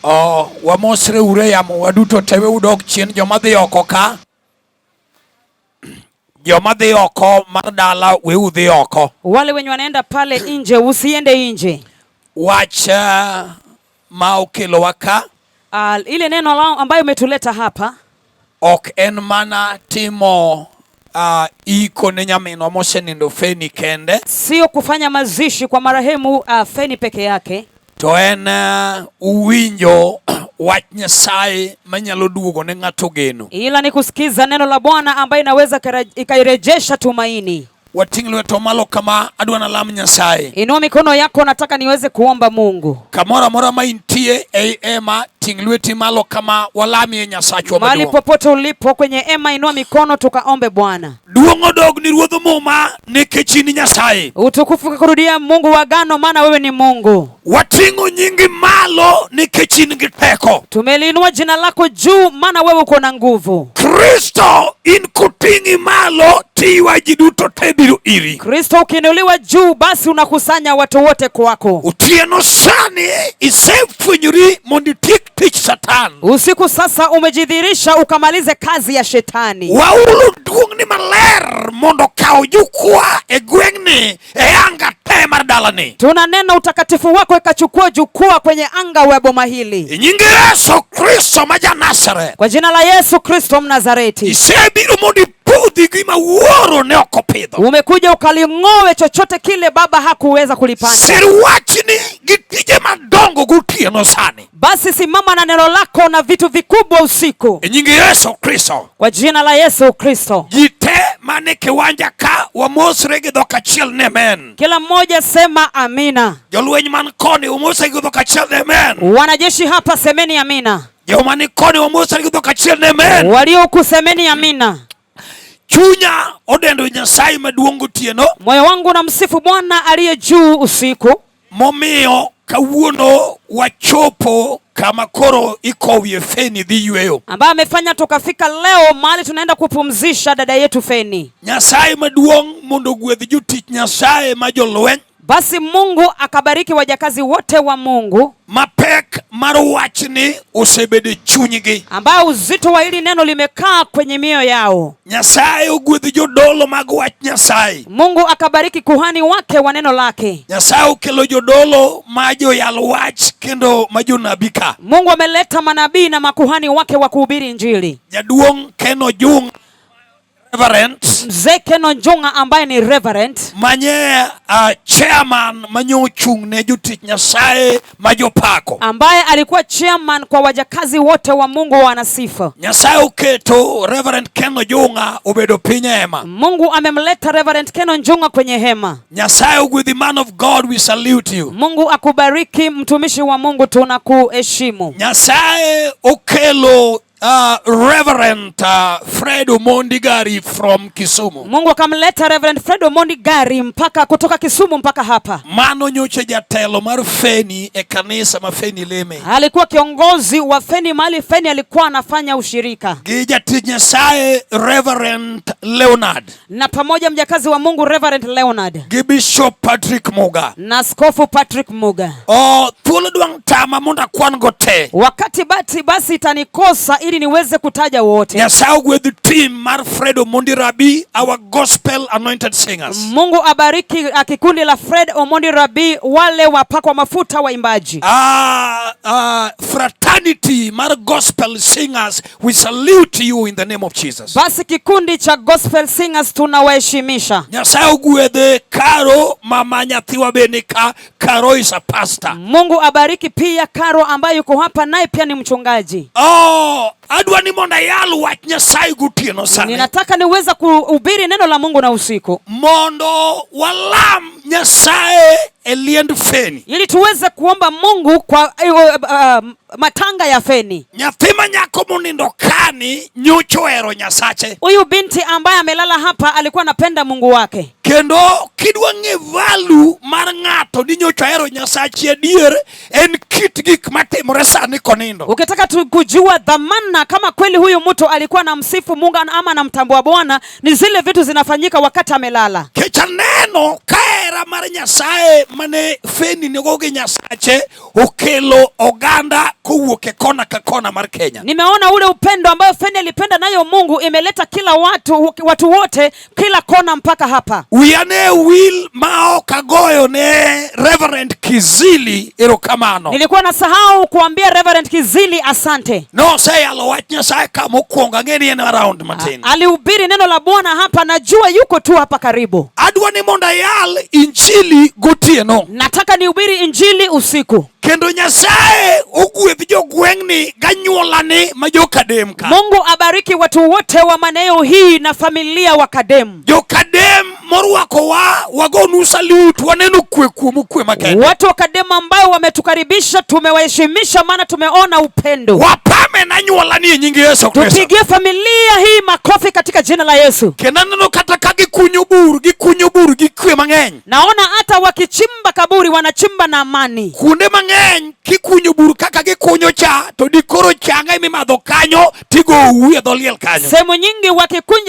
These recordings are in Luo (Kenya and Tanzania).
Oh, wamosre uru e yamo waduto te weudok chien joma dhi oko ka. Joma dhi oko mar dala weu dhi oko. Wale wenye wanaenda pale nje, usiende nje. Wach ma okelowa ka Ile neno lao ambayo umetuleta hapa ok en mana timo iko ne nyaminwa mosenindo Feni kende, sio kufanya mazishi kwa marehemu Feni peke yake, to en uwinjo wach Nyasaye manyalo duogo ne ng'ato geno. Ila ni kusikiza neno la Bwana ambayo inaweza ikairejesha tumaini. Wating' lweto malo kama adwa nalam Nyasaye. Inua mikono yako, nataka niweze kuomba Mungu. Kamoro amora ma intie ei ema, ting' lweti malo kama walamie Nyasachwa Mahali maduong'. popote ulipo kwenye ema, inua mikono tukaombe Bwana. Duong' odog ni Ruodh Muma nikech in Nyasaye. Utukufu kukurudia Mungu wa agano, maana wewe ni Mungu. Wating'o nyingi malo nikech in gi teko. Tumeliinua jina lako juu, maana wewe uko na nguvu. Kristo in koting'i malo tiywa ji duto te biro iri. Kristo ukiinuliwa juu, basi unakusanya watu wote kwako. Otieno sani isefwenyori mondo itiek tich Satan. Usiku sasa umejidhihirisha ukamalize kazi ya shetani. Waulo duong'ni maler mondo okaw jukwaa e gweng'ni e anga te mar dalani. Tunanena utakatifu wako ikachukua jukwaa kwenye anga wa boma hili. E nying Yesu Kristo ma ja-Nazareth. Kwa jina la Yesu Kristo Mnazareti. Isebiro mondo ipudhi gima wuoro ne ok opidho. Umekuja ukaling'oe chochote kile baba hakuweza kulipanda. Sir wachni gi tije madongo gotieno sani. Basi simama na neno lako na vitu vikubwa usiku. E nying Yesu Kristo. Kwa jina la Yesu Kristo. Ji te mane kiwanja ka wamosre gi dhok achiel ni amen. Kila mmoja sema amina. Jolweny man koni umosre gi dhok achiel ni amen. Wanajeshi hapa semeni amina. Joma ni koni wamosre gi dhok achiel ni amen. Walio huku semeni amina. Chunya odendo Nyasaye maduong' gotieno. Moyo wangu unamsifu Bwana aliye juu usiku. Momiyo kawuono wachopo kama koro ikowie Feni dhi yweyo. Ambaye amefanya tukafika leo mahali tunaenda kupumzisha dada yetu Feni. Nyasaye maduong' mondo ogwedh jotich Nyasaye ma jolweny. Basi Mungu akabariki wajakazi wote wa Mungu. Mapek mar wachni osebedo e chunygi. Ambao uzito wa hili neno limekaa kwenye mioyo yao. Nyasaye ogwedh jodolo mag wach Nyasaye. Mungu akabariki kuhani wake wa neno lake. Nyasaye okelo jodolo ma joyal wach kendo ma jonabi ka. Mungu ameleta manabii na makuhani wake wa kuhubiri Injili. Jaduong' Ken Ojung' Reverend. Mzee Ken Ojung'a ambaye ni Reverend. Manye chairman manyochung' ne jotich Nyasaye ma jopako. Ambaye alikuwa chairman kwa wajakazi wote wa Mungu wanasifa. Nyasaye oketo Reverend Ken Ojung'a obedo piny e hema. Mungu amemleta Reverend Ken Ojung'a kwenye hema. Nyasaye ogwedhi, man of God, we salute you. Mungu akubariki mtumishi wa Mungu, tunakuheshimu. Nyasaye okelo Reverend Fred Omondi Gari from Kisumu. Mungu akamleta Reverend Fred Omondi Gari mpaka kutoka Kisumu mpaka hapa. Mano nyocha jatelo mar Feni e kanisa ma Feni leme. Alikuwa kiongozi wa Feni mahali Feni alikuwa anafanya ushirika. Gi jatich Nyasaye Reverend Leonard. Na pamoja mjakazi wa Mungu Reverend Leonard. Gi Bishop Patrick Muga. Na Askofu Patrick Muga. Oh, thuolo dwang' tama mondo akwan go te. Wakati bati basi itanikosa ili niweze kutaja wote. Nyasaye ogwedh team mar Fred Omondi Rabi, our gospel anointed singers. Mungu abariki kikundi la Fred Omondi Rabi, wale wapakwa mafuta waimbaji. Fraternity mar gospel singers, we salute you in the name of Jesus. Basi kikundi cha gospel singers tunawaheshimisha. Nyasaye ogwedhe Karo, mama nyathiwa bende ka, Karo is a pastor. Mungu abariki pia Karo ambaye yuko hapa naye pia ni mchungaji. Oh, adwa ni mondo ayal wach Nyasaye gotieno sani. Ninataka niweza kuhubiri neno la Mungu na usiku. Mondo walam Nyasaye e liend Feni. Ili tuweze kuomba Mungu kwa matanga ya Feni. Nyathi ma nyako monindo kani nyocha ohero Nyasache. Huyu binti ambaye amelala hapa alikuwa anapenda Mungu wake. Kendo kidwa ng'e value mar ng'ato ni nyocha ohero Nyasache adier en kit gik matimore sani konindo. Ukitaka tu kujua dhamana kama kweli huyu mtu alikuwa anamsifu Mungu ama anamtambua Bwana, ni zile vitu zinafanyika wakati amelala. Kech aneno Aseneno ka hera mar Nyasaye mane Feni nigo gi Nyasache okelo oganda kowuok e kona ka kona mar Kenya. Nimeona ule upendo ambayo Feni alipenda nayo Mungu imeleta kila watu wote kila kona mpaka hapa. Wiya ne wil ma ok agoyo ne Reverend Kizili erokamano. Nilikuwa nasahau kuambia Reverend Kizili asante. Noseyalo wach Nyasaye ka mokwongo, ang'e ni en around matin. Alihubiri neno la Bwana hapa, najua yuko tu hapa karibu. Adwa ni mondo ayal injili gotieno. Nataka nihubiri injili usiku. Kendo Nyasaye ogwedh jogweng'ni ganyuolani ma jokadem ka. Mungu abariki watu wote wa maeneo hii na familia wa Kadem. Jokadem morwakowa wagonu salute, waneno kwe kuomu kwe makende. Watu wa Kadem ambao wametukaribisha tumewaheshimisha, maana tumeona upendo. Wapame na anyuolani e nying Yesu Kristo. Tupigie familia hii makofi katika jina la Yesu. Kendo aneno kata ka gikunyo bur, gikunyo bur gi kwe mang'eny. Naona hata wakichimba kaburi wanachimba na amani. Kuonde mang'eny kikunyo bur kaka gikunyo cha to dikoro changa mimadho kanyo tigo e dho liel kanyo. Sehemu nyingi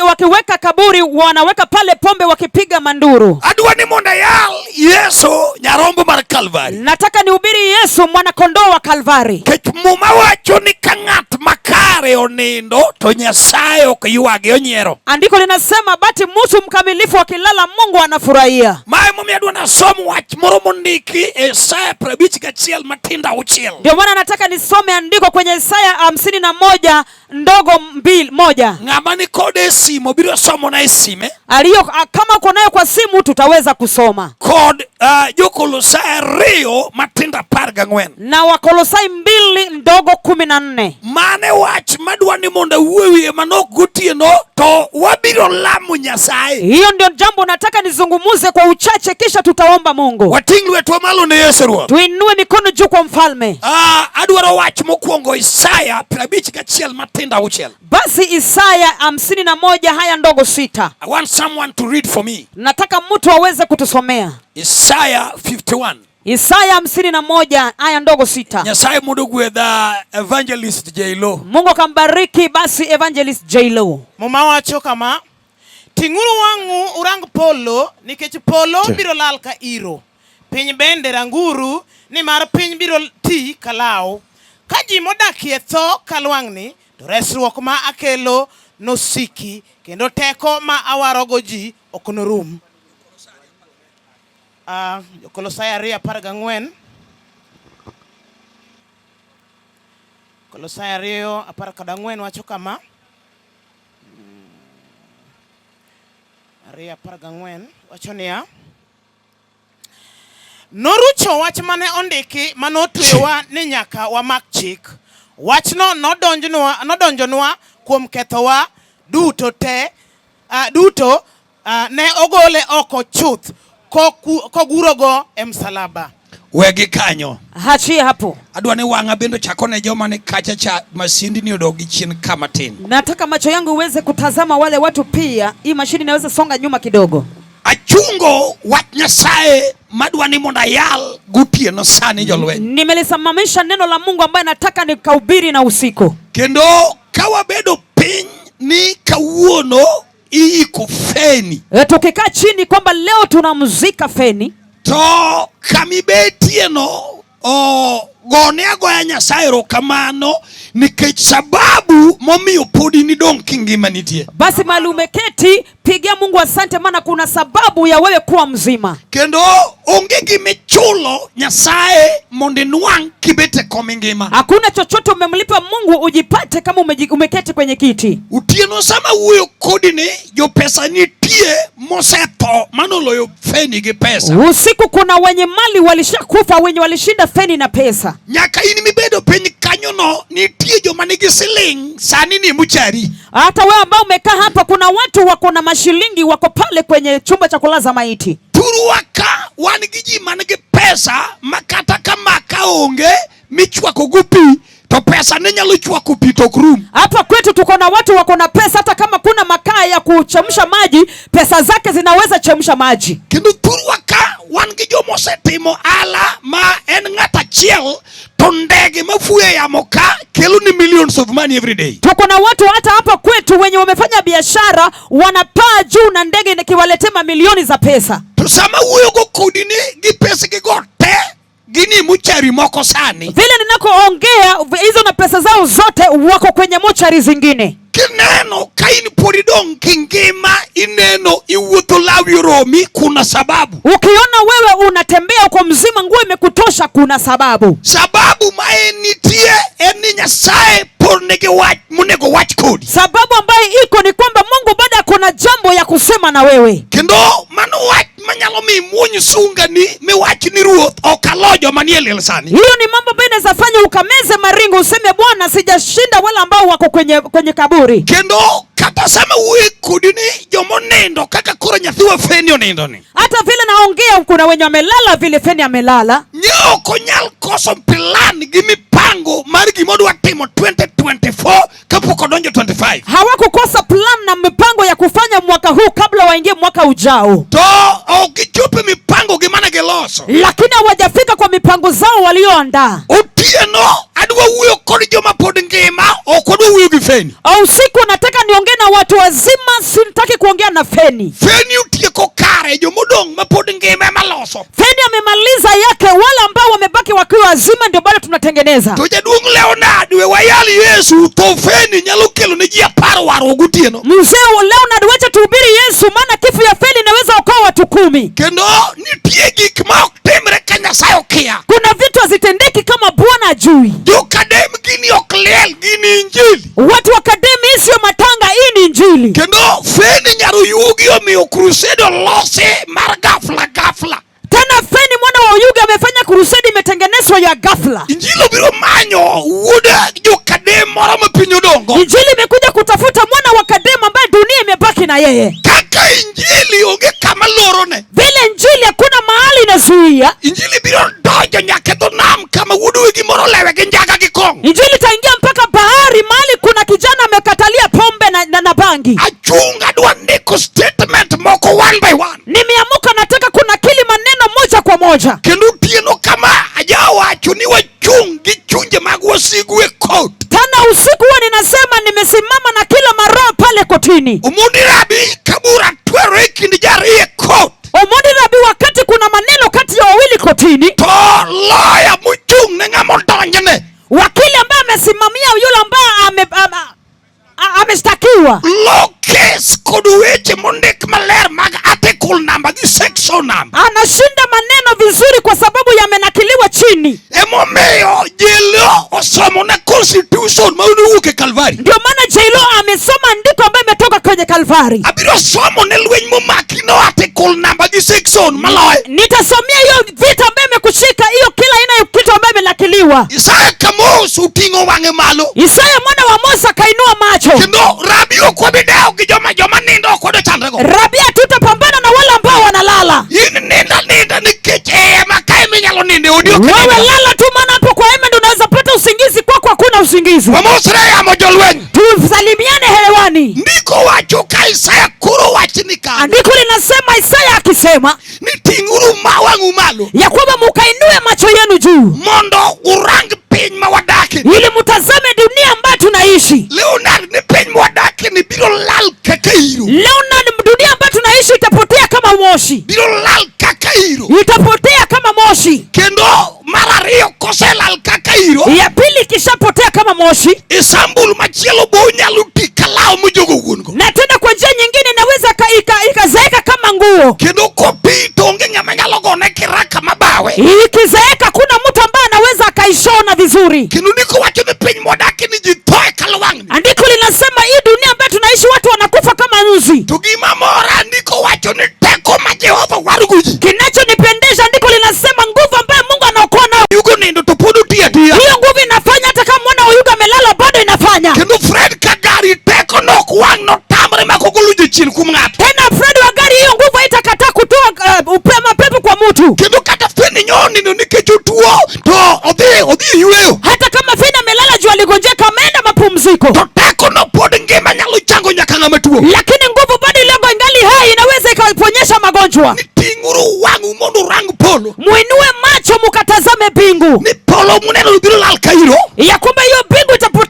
wakiweka kaburi wanaweka pale pombe wakipiga manduru. Adwa ni mondo ayal Yesu nyarombo mar Kalvari. Nataka nihubiri Yesu mwana kondoo wa Kalvari. Kech Muma wacho ni ka ng'at makare onindo to Nyasaye ok ywagi, onyiero. Andiko linasema bati mtu mkamilifu akilala Mungu anafurahia. Mae momiyo adwa nasom wach moro mondiki e Isaya 51 matindo auchiel. Ndio maana nataka nisome andiko kwenye Isaya 51 ndogo mbili, moja. Ng'ama ni kode e simu biro somo na e sime. Kama uko nayo kwa simu tutaweza kusoma. Kod Jokolosai 2 matindo 14. Na Wakolosai 2 ndogo 14. Mane wach madwa ni mondo awuowie manok gotieno to wabiro lamo Nyasaye. Hiyo ndio jambo nataka nizungumuze kwa uchache kisha tutaomba Mungu. Wating' lwetwa malo ne Yesu Ruoth. Tuinue mikono juu kwa mfalme. Adwaro wach mokwongo Isaya 51 matindo auchiel. Basi Isaya 51 haya ndogo 6. I want someone to read for me. Nataka mtu aweze kutusomea. Isaya 51. Isaya 51 aya ndogo 6. Nyasaye mondo ogwedha Evangelist J-Lo. Mungu akambariki basi Evangelist J-Lo. Muma wacho kama, ting'uru wang'u urang polo nikech polo biro lal ka iro. Piny bende ranguru nimar piny biro ti ka law. Ka ji modakie tho ka lwang'ni, to resruok ma akelo nosiki kendo teko ma awarogo ji ok norum. Kolosai 2:14. Kolosai 2:14 wacho kama. 2:14 wacho niya, norucho wach mane ondiki manotwewa ni nyaka wamak chik. Wachno nodonjonwa kuom kethowa duto te, duto, ne ogole oko chuth kogurogo e msalaba. Wegi kanyo. Hachie hapo. Adwa ni wang'a bende chako ne joma ni kacha cha masindi ni odog gi chien kama tin. Nataka macho yangu uweze kutazama wale watu pia. Hii mashini inaweza songa nyuma kidogo. Achungo wach Nyasaye madwa ni mondo ayal gotieno sani jolweny. Nimelisimamisha neno la Mungu ambaye nataka nikahubiri na usiku. Kendo ka wabedo piny ni kawuono iiko Feni. Tukikaa chini kwamba leo tunamzika Feni. To kamibetieno gone agoya Nyasaye erokamano nikech sababu momiyo podi nidong' kingima nitie. Basi mahali umeketi pigia Mungu asante, maana kuna sababu ya wewe kuwa mzima. Kendo onge gimichulo Nyasaye mondo inwang' kibet e kom ngima. Hakuna chochote umemlipa Mungu ujipate kama umeketi kwenye kiti. Otieno sama wuoyo kodi ni jopesa nitie mosetho manoloyo Feni gi pesa. Usiku kuna wenye mali walishakufa, wenye walishinda Feni na pesa. Nyaka in mibedo piny kanyono nitie joma nigi siling sani ni muchari. Hata wewe ambao umekaa hapa kuna watu wako na mashilingi wako pale kwenye chumba cha kulaza maiti. Thurwa ka wan gi ji man gi pesa ma kata ka maka onge michwako go pi to pesa ne nyalo chwako pi to ok rum. Hapa kwetu tuko na watu wako na pesa, hata kama kuna makaa ya kuchemsha maji pesa zake zinaweza chemsha maji. Kendo thurwa ka wan gi joma osetimo ala ma en ng'at achiel to ndege mafuyo e yamo ka kelo kelo ni millions of money every day. Tuko na watu hata hapa kwetu wenye wamefanya biashara, wanapaa juu na ndege ikiwaletea mamilioni za pesa. To sama wuoyogo kodi ni gi pesgigo te gini mochari moko sani. Vile ninakoongea hizo na pesa zao zote wako kwenye mochari zingine. Kineno ka in pod idong' kingima, ineno iwuotho lawi oromi, kuna sababu. Ukiona wewe unatembea uko mzima, nguo imekutosha, kuna sababu. Sababu ma en nitie en ni Nyasaye pod nigi wach monego wach kodi. Sababu ambayo iko ni kwamba Mungu bado kuna jambo ya kusema na wewe. Kendo mano wach manyalo miyo imuony sungani miwach ni ruoth ok alo joma nie liel sani. Hiyo ni mambo ambayo inaweza fanya ukameze maringo, useme Bwana, sijashinda wale ambao wako kwenye kaburi. Kendo kata sama wuoyo kodi ni jomonindo kaka koro nyathiwa Feni onindo ni. Hata vile naongea kuna wenye wamelala vile Feni amelala. Nye ok onyal koso plan gi mipango mar gima odwa timo 2024 kapok odonjo 25. Hawakukosa plan na mipango ya kufanya mwaka huu kabla waingie mwaka ujao. To ok gichopo e mipango gi mane giloso. Lakini hawajafika kwa mipango zao walioandaa. Otieno adwa wuoyo kod joma pod ngima, ok adwa wuoyo gi Feni. Usiku nataka niongee na watu wazima, sitaki kuongea na Feni. Feni otieko kare, jomodong' mapod ngima ema loso. Feni amemaliza yake, wale ambao wamebaki wakiwa wazima ndio bado tunatengeneza. To jaduong' Leonard we wayal Yesu, tho Feni nyalo kelo ne ji 10 warruok gotieno. Mzee Leonard, wacha tuhubiri Yesu, maana kifo ya Feni inaweza okoa watu 10. Kendo nitie gik ma ok timre ka Nyasaye okia. Kuna vitu hazitendeki kama Bwana ajui. Jokadem gini ok liel, gini injili. Watu wa Kadem, hii sio matanga, hii ni injili. Kendo Feni nyar Oyugi omiyo crusade olosi mar ghafla ghafla. Tena Feni mwana wa Oyugi amefanya crusade imetengenezwa ya ghafla. Injili obiro manyo wuod jokadem moro ma piny odongo. Injili imekuja kutafuta mwana wa Kadem ambaye dunia imebaki na yeye. Kaka injili onge kama lorone. Vile injili hakuna mahali inazuia. Injili biro donjo nyaka e dho nam kama wuod wegi moro lewe gi njaga gi kong'o. Injili itaingia mpaka bahari mahali kuna kijana amekatalia pombe na bangi. Achung' adwa ndiko statement moko one by one. Nimeamuka nataka kunakili maneno moja kwa moja. Kendo otieno kama ajawacho ni wachung' gi chunje mag wasigu e court. Tena usiku huo ninasema nimesimama na kila maroho pale kotini. Omondi Rabi kabura twero e kind jariyo e court. Omondi Rabi wakati kuna maneno kati ya wawili kotini. To lawyer mochung' ne ng'ama odonjne. Wakili ambaye amesimamia yule ambaye ameshtakiwa. Law case kod weche mondik maler mag article number gi section number. Anashinda maneno vizuri kwa sababu yamenakiliwa chini. Emomiyo Jelo osomo na constitution ma owuok e Calvary. Ndio maana Jelo amesoma andiko ambayo imetoka kwenye Calvary. Abiro somo ne lweny momaki no article number gi section maloye. Nitasomea hiyo vita ambayo imekushika, hiyo kila aina ya kitu ambayo imenakiliwa. Isaya Kamos oting'o wang'e malo. Isaya mwana wa Musa kainua macho. Kendo Rabi ok wabi dewo gi joma nindo ok wadwa chandrego. Rabi hatutapambana na wale ambao wanalala. In ninda ninda nikech e hema kae minyalo ninde odi ok Wewe nindo. lala tu, maana hapo kwa hema ndio unaweza pata usingizi, kwako hakuna usingizi. Wamosre yamo jolweny. Tusalimiane hewani. Ndiko wacho ka Isaya koro wach ni kanyo. Andiko linasema Isaya akisema ni ting'uru wang'u malo ya kwamba mukainue macho yenu juu mondo urang piny ma wadakie, ili mtazame dunia ambayo tunaishi. Leonard, ni piny ma wadakie ni biro lal kaka iro. Leonard, dunia ambayo tunaishi itapotea kama moshi. Biro lal kaka iro. Itapotea kama moshi. Kendo mar ariyo koselal kaka iro, Ya pili ikishapotea kama moshi, Istanbul machielo bo nyalo ti kalao mojogo wuon go. Na tena kwa njia nyingine inaweza ikazeeka kama nguo. Kendo kopi to onge ng'ama nyalo gone kiraka mabawe. Ikizeeka kuna mtu ambaye anaweza akaishona vizuri. Kendo ndiko wacho ni piny mwadakie ni ji tho e kalwang'ni. Andiko linasema hii dunia ambayo tunaishi watu wanakufa kama nzi. To gima mora ndiko wacho ni teko ma Jehova warugo ji. Kinachonipendeza andiko linasema nguvu ambayo Mungu anaokoa nayo. Yugo nindo to pod otiyo atiya. Hiyo nguvu inafanya hata kama mwana wa Yuga amelala bado inafanya. Kendo Fred Kagari teko nok wang' notamre ma ok ogolo jachien kuom ng'ato. Tena Fred Wagari hiyo nguvu haitakataa kutoa mapepo kwa mtu. Kendo kata Feni nyonindo nikech otuo to odhi e yweyo. Hata kama Feni amelala juu aligonjeka ameenda mapumziko. To teko no pod ngima nyalo chango nyaka ng'ama tuo. Lakini nguvu bado iliyoko ingali hai inaweza ikaponyesha magonjwa. Ni ting'uru wang'u mondo urang polo. Muinue macho mukatazame mbingu. Ni polo muneno biro lal ka iro. Ya kwamba hiyo mbingu itapotea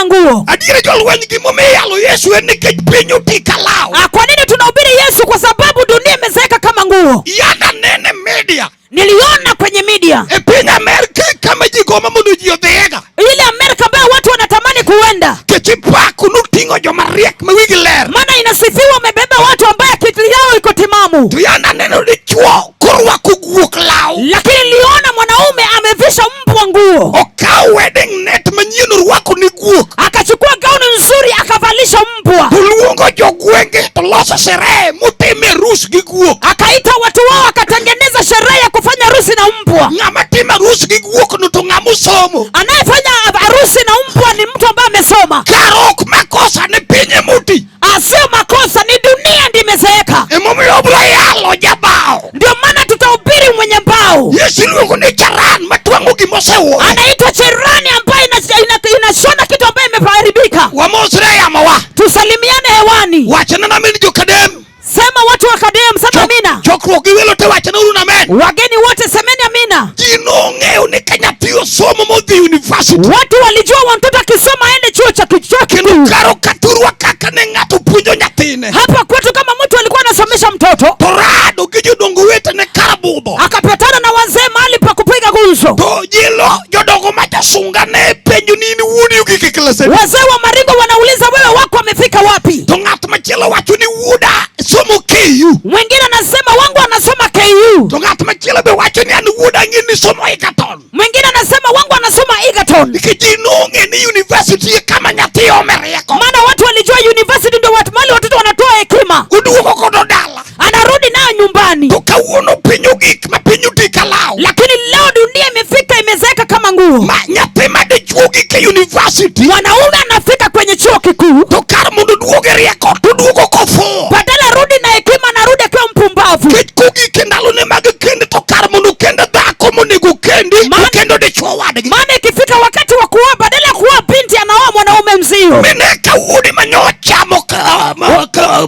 nguo. Adier jolweny, gimomiyo iyalo Yesu en nikech piny oti ka law. Ah, kwa nini tunahubiri Yesu? Kwa sababu dunia imezeeka kama nguo. Yanda nene media Niliona kwenye media e piny Amerka kama ji gombo mondo ji odhiega. Ile Amerika ambayo watu wanatamani kuenda, Nikech ipako noting'o joma riek ma wigi ler. Maana inasifiwa umebeba watu ambaye akili yao iko timamu. To yanda neno dichuo korwako guok law. Lakini niliona mwanaume amevisha mbwa nguo. Okawo wedding net manyien orwako ni guok. Akachukua gauni nzuri akavalisha mbwa. To luongo jogwenge to loso sherehe motime arus gi guok. Akaita watu wao akatengeneza sherehe ya kufanya harusi na mbwa. Ng'ama timo arus gi guok no to ng'ama osomo. Anayefanya harusi na mbwa ni mtu ambaye amesoma. Kar ok makosa ni piny emoti. Sio makosa, ni dunia ndiyo imezeeka. Emomiyo obiro yalo jabao. Ndio maana tutahubiri mwenye mbao. Yesu iluongo ni charan matwang'o gimosewuoyo. Anaitwa cherani ambaye inashona kitu ambaye imeharibika. Wamosre yamowa. Tusalimiane hewani. Wachna na min jokadem. Sema watu wa Kadem, sema amina. Chokruok gi welo te wachna uru amen. Wageni wote semeni amina. Ji nong'eyo ni ka nyathi osomo modhi university. Watu walijua wa mtoto akisoma aende chuo cha chuo Kendo kikuu. karo kathurwa kaka ne ng'ato puonjo nyathine. Hapa kwetu kama mtu alikuwa anasomesha mtoto, To rado gi jodongo wetene kar budho. Akapatana na wazee mahali pa kupiga gumzo. To jilo jodongo ma josunga ne penjo ni in wuodi ogik e klas adi. Wazee wa Maringo wanauliza wewe wako wamefika wapi? To ng'at machielo wacho ni wuoda somo KU. Mwingine anasema wangu anasoma KU. To ng'at machielo be wacho ni an wuoda ang'e ni somo Egerton. Mwingine anasema wangu anasoma Egerton. Nikech ji nong'e ni university e kama nyathi ome rieko. Maana watu walijua university ndio watu mahali watoto wanatoa hekima. Oduogo godo dala. Anarudi nayo nyumbani. To kawuono piny ogik ma piny oti ka law. Lakini leo dunia imefika imezeeka kama nguo. Ma nyathi ma dichuo gik e university. Mwanaume anafika kwenye chuo kikuu. To kar mondo oduog e rieko to oduogo kofuwo. Badala rudi na hekima anarudi akiwa mpumbavu. Nikech kogik e ndalone mag kend to kar mondo okend dhako monego okendi, okendo dichuo wadgi. Maana ikifika wakati wa kuoa badala ya kuoa binti anaoa mwanaume mzio. Mine ka wuodi manyochamo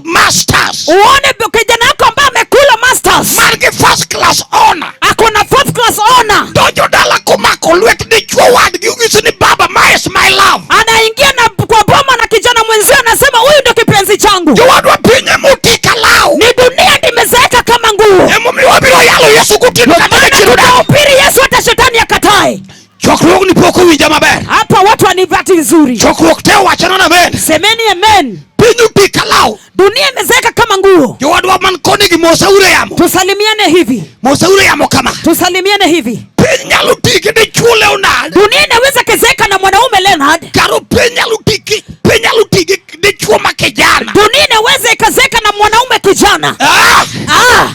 masters. Uone kijana wako ambaye amekula masters. Man gi first class honor. Ako na fourth class honor. Donjo dala komako lwet dichuo wadgi onyiso ni baba ma is my love. Anaingia na kwa boma na kijana mwenzio anasema huyu ndio kipenzi changu. Jowadwa piny emoti ka law. Ni dunia imezeeka kama nguo. Emomiyo wabiro yalo Yesu gotieno kata Maana ka chiro dala. tutahubiri Yesu hata shetani akatae. Chokruok ni pok owinja maber. Hapa watu wanipati vizuri. Chokruok te owachona na amen. Semeni amen. Piny oti ka law. Dunia imezeeka kama nguo. Jowadwa man koni gi mosauru e yamo. Tusalimiane hivi. Mosauru e yamo kama. Tusalimiane hivi. Piny nyalo ti gi dichuo Leonard. Dunia inaweza kezeeka na mwanaume Leonard. Karo piny nyalo ti gi, piny nyalo ti gi dichuo ma kijana. Dunia inaweza ikazeeka na mwanaume kijana.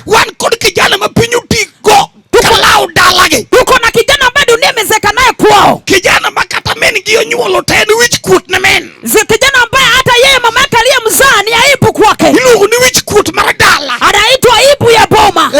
Wan kod kijana ma piny oti go ka law dalagi. Tuko na kijana ambaye dunia imezeeka naye kwao. Kijana ma kata min gi onyuolo to en wich kuot ne min. Kijana ambaye hata yeye mama yake aliyemzaa ni aibu kwake. Iluongo ni wich kuot mar dala. Anaitwa aibu ya boma.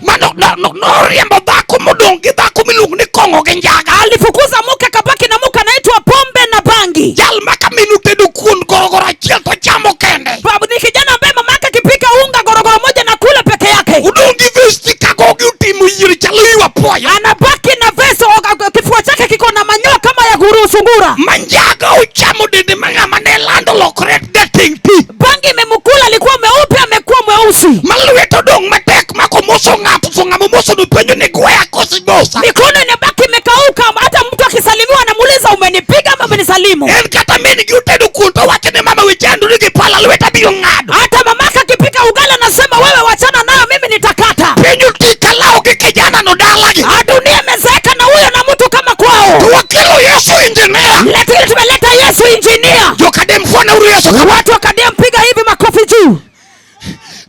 Mano, no, no, no, riembo dhako modong' gi dhako miluongo ni kong'o gi njaga. Alifukuza mke akabaki na mke anaitwa pombe na bangi. Jal ma ka min otedo kuon gorogoro achiel to chamo kende. Babu ni kijana ambaye mama yake akipika unga gorogoro moja na kula peke yake. Odong' gi vesti ka gogi otimo yier chalo ywa apuoyo. Anabaki na vesti, kifua chake kiko na manyoya kama ya guru sungura. Manjaga ochamo dende ma ng'ama ne lando lokore dating ti. Bangi imemkula, alikuwa mweupe amekuwa mweusi. Ma lwete odong' matek ma komoso ng'ato to ng'ama omoso no penjo ni gweya koso ibosa. Mikono inabaki imekauka, hata mtu akisalimiwa anamuuliza umenipiga ama umenisalimu. En kata min gi otedo kuon to wacho ni mama we chandori gi pala lweta biro ng'ado. Hata mamaka akipika ugali anasema wewe wachana nayo mimi nitakata. Piny oti ka law gi kijana no dalagi. Dunia imezeeka na huyo na mtu kama kwao. To wakelo Yesu engineer. Lakini tumeleta Yesu engineer. Jokadem fwana uru Yesu kama. Watu wa Kadem piga hivi makofi juu.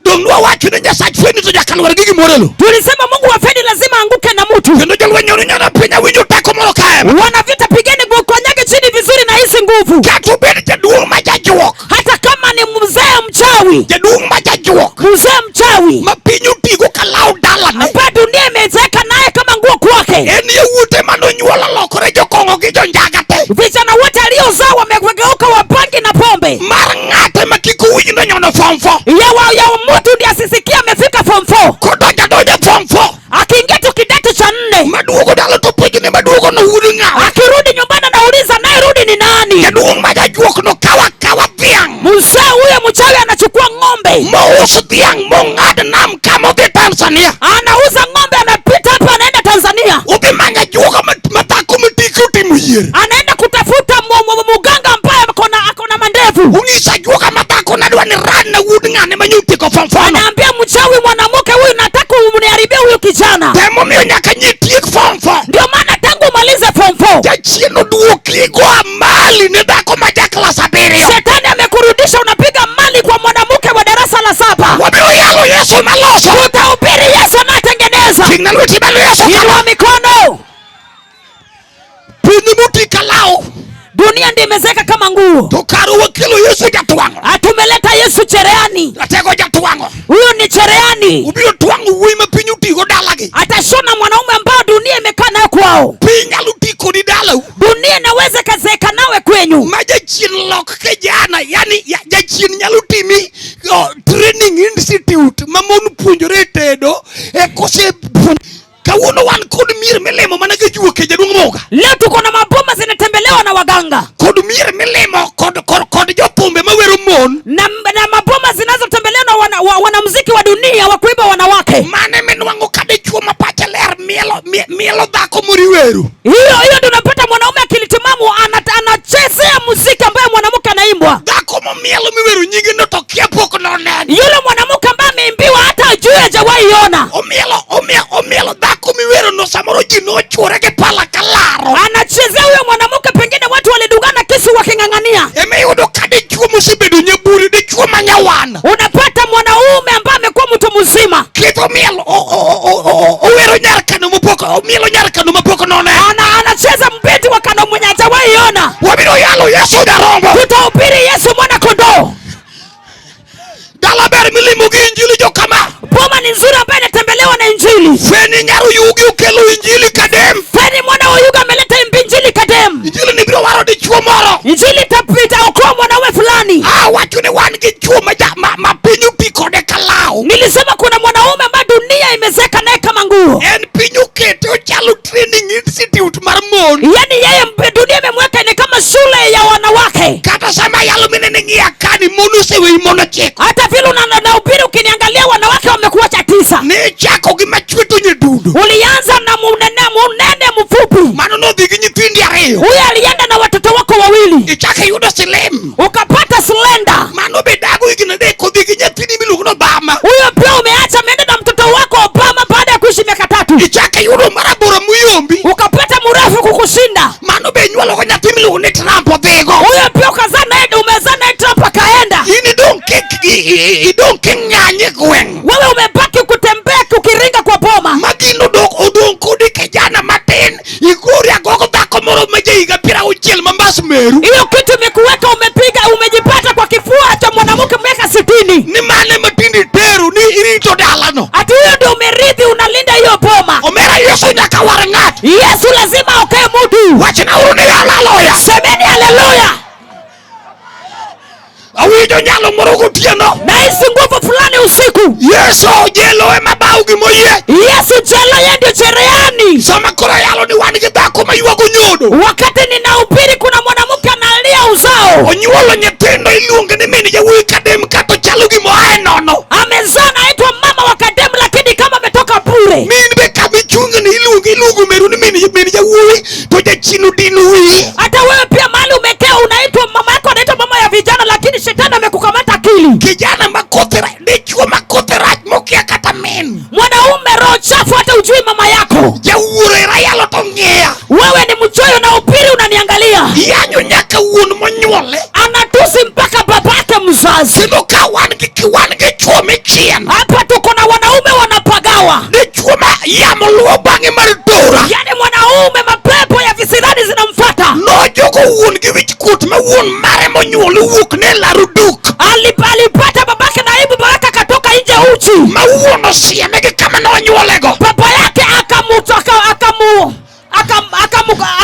Dong nwa wacho ni Nyasach fweni to nyaka lwar gi gimoro e lowo. Tulisema Mungu wa feni lazima anguke na mtu. Kendo jolweny nyono nyono piny awinjo teko moro kae. Wana vita pigeni konyage chini vizuri na hizi nguvu. Kata obed jaduong' ma jajuok. Hata kama ni mzee mchawi. Jaduong' ma jajuok. Mzee mchawi. Ma piny otigo ka law dalane. Ambaye dunia imezeeka naye kama nguo kwake. En yawuote manonyuolo olokore jokong'o gi jonjaga te. Vijana wote aliozaa wamegeuka wabangi na pombe. Mar ng'ate ma kik owinj nonyono form 4. Ya mtu ndiye asisikie amefika form 4. Kodonjo donjo form 4. Akiingia tu kidato cha 4. Maduogo dala to penjo ni maduogo no wuod ng'awa. Akirudi nyumbani anauliza naye rudi ni nani? pier. Anaenda kutafuta muganga ambaye akona mandevu. Onyisa ajuoga madhako nadwa ni ran na wuod ng'ane ma nyotieko form four no. Anaambia mchawi mwanamke huyu, nataka umniharibie huyu kijana. Emomiyo nyaka nyitiek form four. Ndio maana tangu umalize form 4 Jachien oduoki go amali ne dhako ma ja klas 7. Shetani amekurudisha unapiga mali kwa mwanamke wa darasa la 7. Wabiro yalo Yesu maloso. Utahubiri Yesu anatengeneza. Ting'na lweti malo Yesu Inua kama. mikono. Piny moti kalao. Dunia ndiyo imezeka kama nguo. To kar wakelo Yesu jatwang'o. Atumeleta Yesu cherehani. Ratego jatwang'o. Huyu ni cherehani. Obiro twang'o wuoyi ma piny otigo dalagi. Atashona mwanaume ambao dunia imekaa nayo kwao. Piny nyalo ti kodi dalau. Dunia inaweza kazeeka nawe kwenyu. Ma jachien lok kijana, yani jachien nyalo timi training institute ma mon puonjore tedo e kose kawuono wan kod mier milimo mana gi juok e jaduong' Muga. Leo tuko na maboma zinatembelewa na waganga. Kod mier milimo kod jothumbe mawero mon. Na maboma zinazotembelewa na wanamuziki wa dunia wa kuimba wanawake. Mane minwang'o ka dichuo ma pache ler mielo dhako moriwero. Hiyo ndio unapata mwanaume akili timamu anachezea muziki ambaye mwanamke anaimbwa. Dhako momielo miwero nyinge no to kia pok noneno. Yule mwanamke ambaye ameimbiwa hata ajui hajawahi ona. Omielo dhako miwero no samoro ji nochuore gi pala kalaro. Anachezea huyo mwanamke, pengine watu walidungana kisu waking'ang'ania. Emiyudo ka dichuo mosebedo nyaburi, dichuo manyawana. Unapata mwanaume ambaye amekuwa mtu mzima. Kitho miel, owero nyar kano mopok, omielo nyar kano mopok noneno. Anacheza mbeti wa kano mwenye hajawahi ona. Wabiro yalo Yesu jarombo. Tutahubiri Yesu mwana kondoo. Dala ber milimo gi injili jo kama. Boma ni nzuri ambayo inatembelewa na injili. Feni nyaru yugi okelo injili Kadem. Feni mwana wa Yuga ameleta injili Kadem. Injili ni biro waro dichuo moro. Injili itaokoa mwanaume fulani. Wacho ni wan gi chuo ma piny oti kode kalao. Nilisema kuna mwanaume ambaye dunia imezeka naye kama nguo. En piny okete ochalo training institute mar mon. Yaani yeye dunia imemweka ni kama shule ya wanawake. Kata sama yalo minene ng'iya kani mon oseweyi mon ochiko. Hata vile unahubiri ukiniangalia wanawake wamekuacha 9. Ne chako gi machweto nyedundo. Ulianza na munene mfupi. Mano nodhi gi nyithindi 2. Huyo alienda na watoto wako 2. Ichako iyudo slim. Ukapata slender. Mano be dago higni 3 odhi gi nyathini miluongo ni Obama. Huyo pia umeacha ameenda na mtoto wako Obama baada ya kuishi miaka 3. Ichako iyudo marabora muyombi. Ukapata mrefu kukushinda. Mano be nyuolo go nyathi miluongo ni Trump odhigo. Huyo pia ukazaa naye, umezaa naye Trump akaenda. In idong' king'anye gweng'. Wewe umebaki kutembea ukiringa kwa boma. Magino odong' kodi kijana matin. Igori agogo dhako moro ma ja higa 60 ma mbas meru. Hiyo kitu imekuweka umepiga, umejipata kwa kifua cha mwanamke miaka 60. Ni mane matindi tero ni irito dalano. Ati huyo ndio umerithi unalinda hiyo boma. Omera Yesu nyaka war ng'ato. Yesu lazima okae mtu. Wachna uru ni haleluya. Semeni haleluya. Awinjo nyalo moro gotieno. Nahisi nguvu fulani usiku. Yesu jelo ema baw gi moyie. Yesu jelo yeye ndio cherehani. Sama koro yalo ni wan gi dhako ma ywago nyodo. Wakati ninahubiri kuna mwanamke analia uzao. Onyuolo nyithindo iluonge ni min jawuoyi Kadem kata ochalo gima oae nono. Amezaa anaitwa mama wa Kadem lakini kama ametoka bure. Min be kama ichunge ni iluongo meru ni min jawuoyi to jachien odino wiyi. Hata wewe pia mahali umekaa unaitwa mama yako anaitwa mama ya vijana lakini shetani amekukamata akili. Kijana makothe dichuo makothe rach mokia kata min. Mwanaume roho chafu hata ujui mama yako. Jawuoro era yalo to ng'iya. Wewe ni mchoyo na upiri unaniangalia. Yanyo nyaka wuon monyuole. Anatusi mpaka babake mzazi. Kendo ka wan gi chuo michien. Hapa tuko na wanaume wanapagawa. Dichuo ma yamo luwo bang'e mar tora. Yaani mwanaume mapepo ya visirani zinamfuata. Nojogo wuon gi wich kuot ma wuon mare monyuole wuok ne laro duk. Alipata babake na aibu, babake akatoka nje uchi. Ma wuon osieme gi kama nonyuolego. Baba yake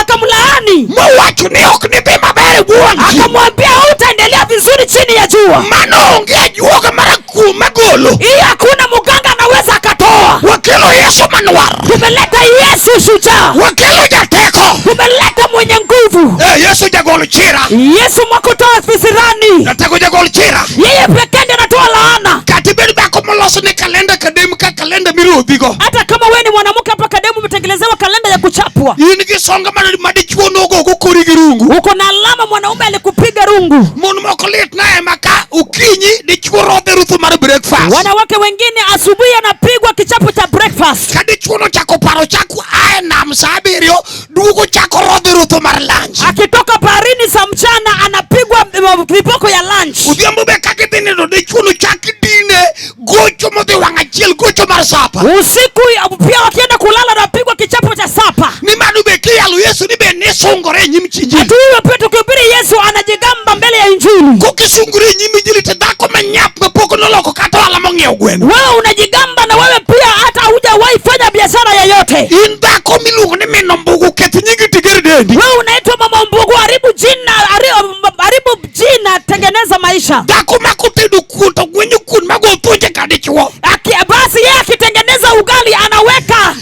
akamlaani. Mowacho ni ok nidhi maber e bwo wang' chieng'. Akamwambia hutaendelea vizuri chini ya jua. Mano onge ajuoga marakuo magolo. Hii hakuna mganga anaweza akatoa. Wakelo Yesu manwar. Tumeleta Yesu shujaa. Wakelo jateko. Tumeleta mwenye nguvu. Yesu jagol chira. Yesu mwakutoa visirani. Jateko jagol chira. Yeye pekee ndiye anatoa laana. Kata ibed dhako moloso ni kalenda Kadem ka kalenda mirodhigo. Hata kama wewe ni mwanamke hapa Kademu, umetengelezewa kalenda ya kuchapwa. In gi songa ma dichuo nogogo kori gi rungu. Uko na alama mwanaume alikupiga rungu. Mon moko lit na ema ka okinyi dichuo rodhe ruthu mar breakfast. Wanawake wengine asubuhi anapigwa kichapo cha breakfast. Ka dichuo nochako paro chako ae nam sa 7 duogo chako rodhe ruthu mar lunch. Akitoka baharini saa mchana anapigwa viboko ya lunch. Odhiambo be kaka idhi nindo dichuo nochak dine gocho modhi wang' achiel gocho mar sapa. Usiku pia wakienda kulala anapigwa kichapo cha sapa. Ni mano be kiyalo Yesu ni be nisungore e nyim chi injili. Hata huyo pia tukihubiri Yesu anajigamba mbele ya injili. Kokisungori e nyim injili to dhako manyap mapok noloko kata ohala mong'iewo gweno. Wewe unajigamba na wewe pia hata hujawahi fanya biashara yoyote. In dhako miluongo ni min ombugu keth nyingi tiger dendi. Wewe unaitwa mama mbugu, haribu jina, haribu jina, tengeneza maisha. Dhako makotedo kuon to gwenyo kuon mago thunje ka dichuo. Basi yeye akitengeneza ugali anaweka,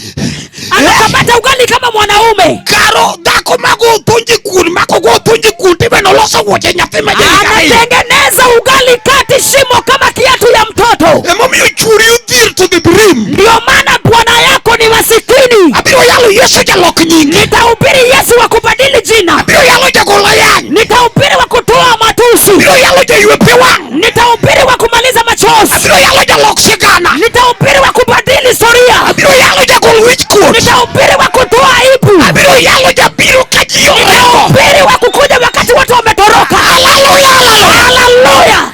anakamata ugali kama mwanaume. Karo dhako mago thunje kuon makogo thunje kuon tibe noloso wuoche nyathi ma ja higa ariyo. Anatengeneza ugali kati shimo kama kiatu ya mtoto. Emomiyo churi odhier to the brim. Ndio maana bwana yako ni masikini. Abiro yalo Yesu jalok nying. Nitahubiri Yesu wa kubadili jina. Abiro yalo jagol ayany. Nitahubiri wa kutoa matusi. Abiro yalo jaywe pi wang'. Nitahubiri wa kumaliza machozi. Abiro yalo jalok sigana. Nitahubiri wa kubadili historia. Abiro yalo jagol wich kuot. Nitahubiri wa kutoa aibu. Abiro yalo jabiro ka ji oringo. Nitahubiri wa kukuja wakati watu wametoroka. Haleluya, haleluya. Haleluya.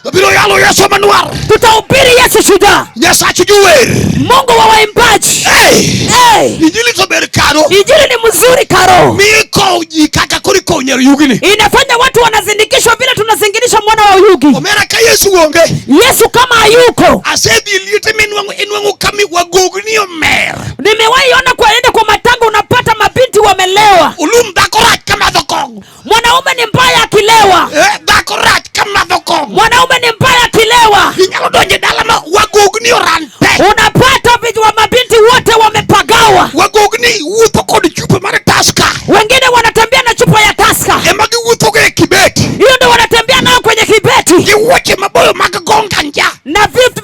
Abiro yalo Yesu manwar. Tutahubiri Yesu shujaa. Nyasachu jower. Mungu wa waimbaji. Hey! Hey! Injili to ber karo. Injili ni mzuri karo. Mikowo ji kaka koro ikowo nyar yugni. Inafanya watu wanazindikishwa vile tunazingilisha mwana wa yugi. Omera ka Yesu onge. Yesu kama hayuko. Asedhi e liete minwang'o inwang'o kami wagogni omer. Nimewahi ona kwaenda kwa matanga unapata mabinti wamelewa. Olum dhako rach kamadho kong'o. Mwanaume ni mbaya akilewa. Dhako rach kamadho kong'o. Mwanaume ni mbaya akilewa. Inyalo donjo e dala ma wagogni oran te. Unapata wa mabinti wote wamepagawa. Wagogni wuotho kod chupa mar Tusker. Wengine wanatembea na chupa ya Tusker. Ema giwuothogo e kibeti. Hiyo ndio wanatembea nayo kwenye kibeti. Gi wuoche maboyo mag gonga nja. Na viatu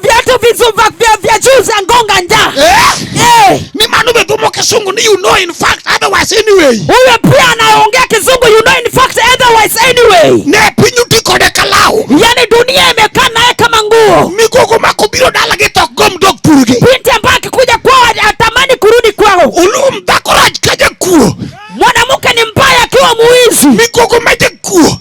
vya juu za ngonga nja. Ni mano be dhumo kisungu ni you know in fact otherwise anyway. Huyo pia anaongea kizungu you know in fact otherwise anyway. Ne piny oti kode kalao. Yaani dunia imekaa naye kama nguo. Migogo makobiro dala gi to ok gom dok thurgi. Binti ambaye akikuja kwao atamani kurudi kwao. Olum dhako rach ka jakuo. Mwanamke ni mbaya akiwa muizi. Migogo ma jakuo.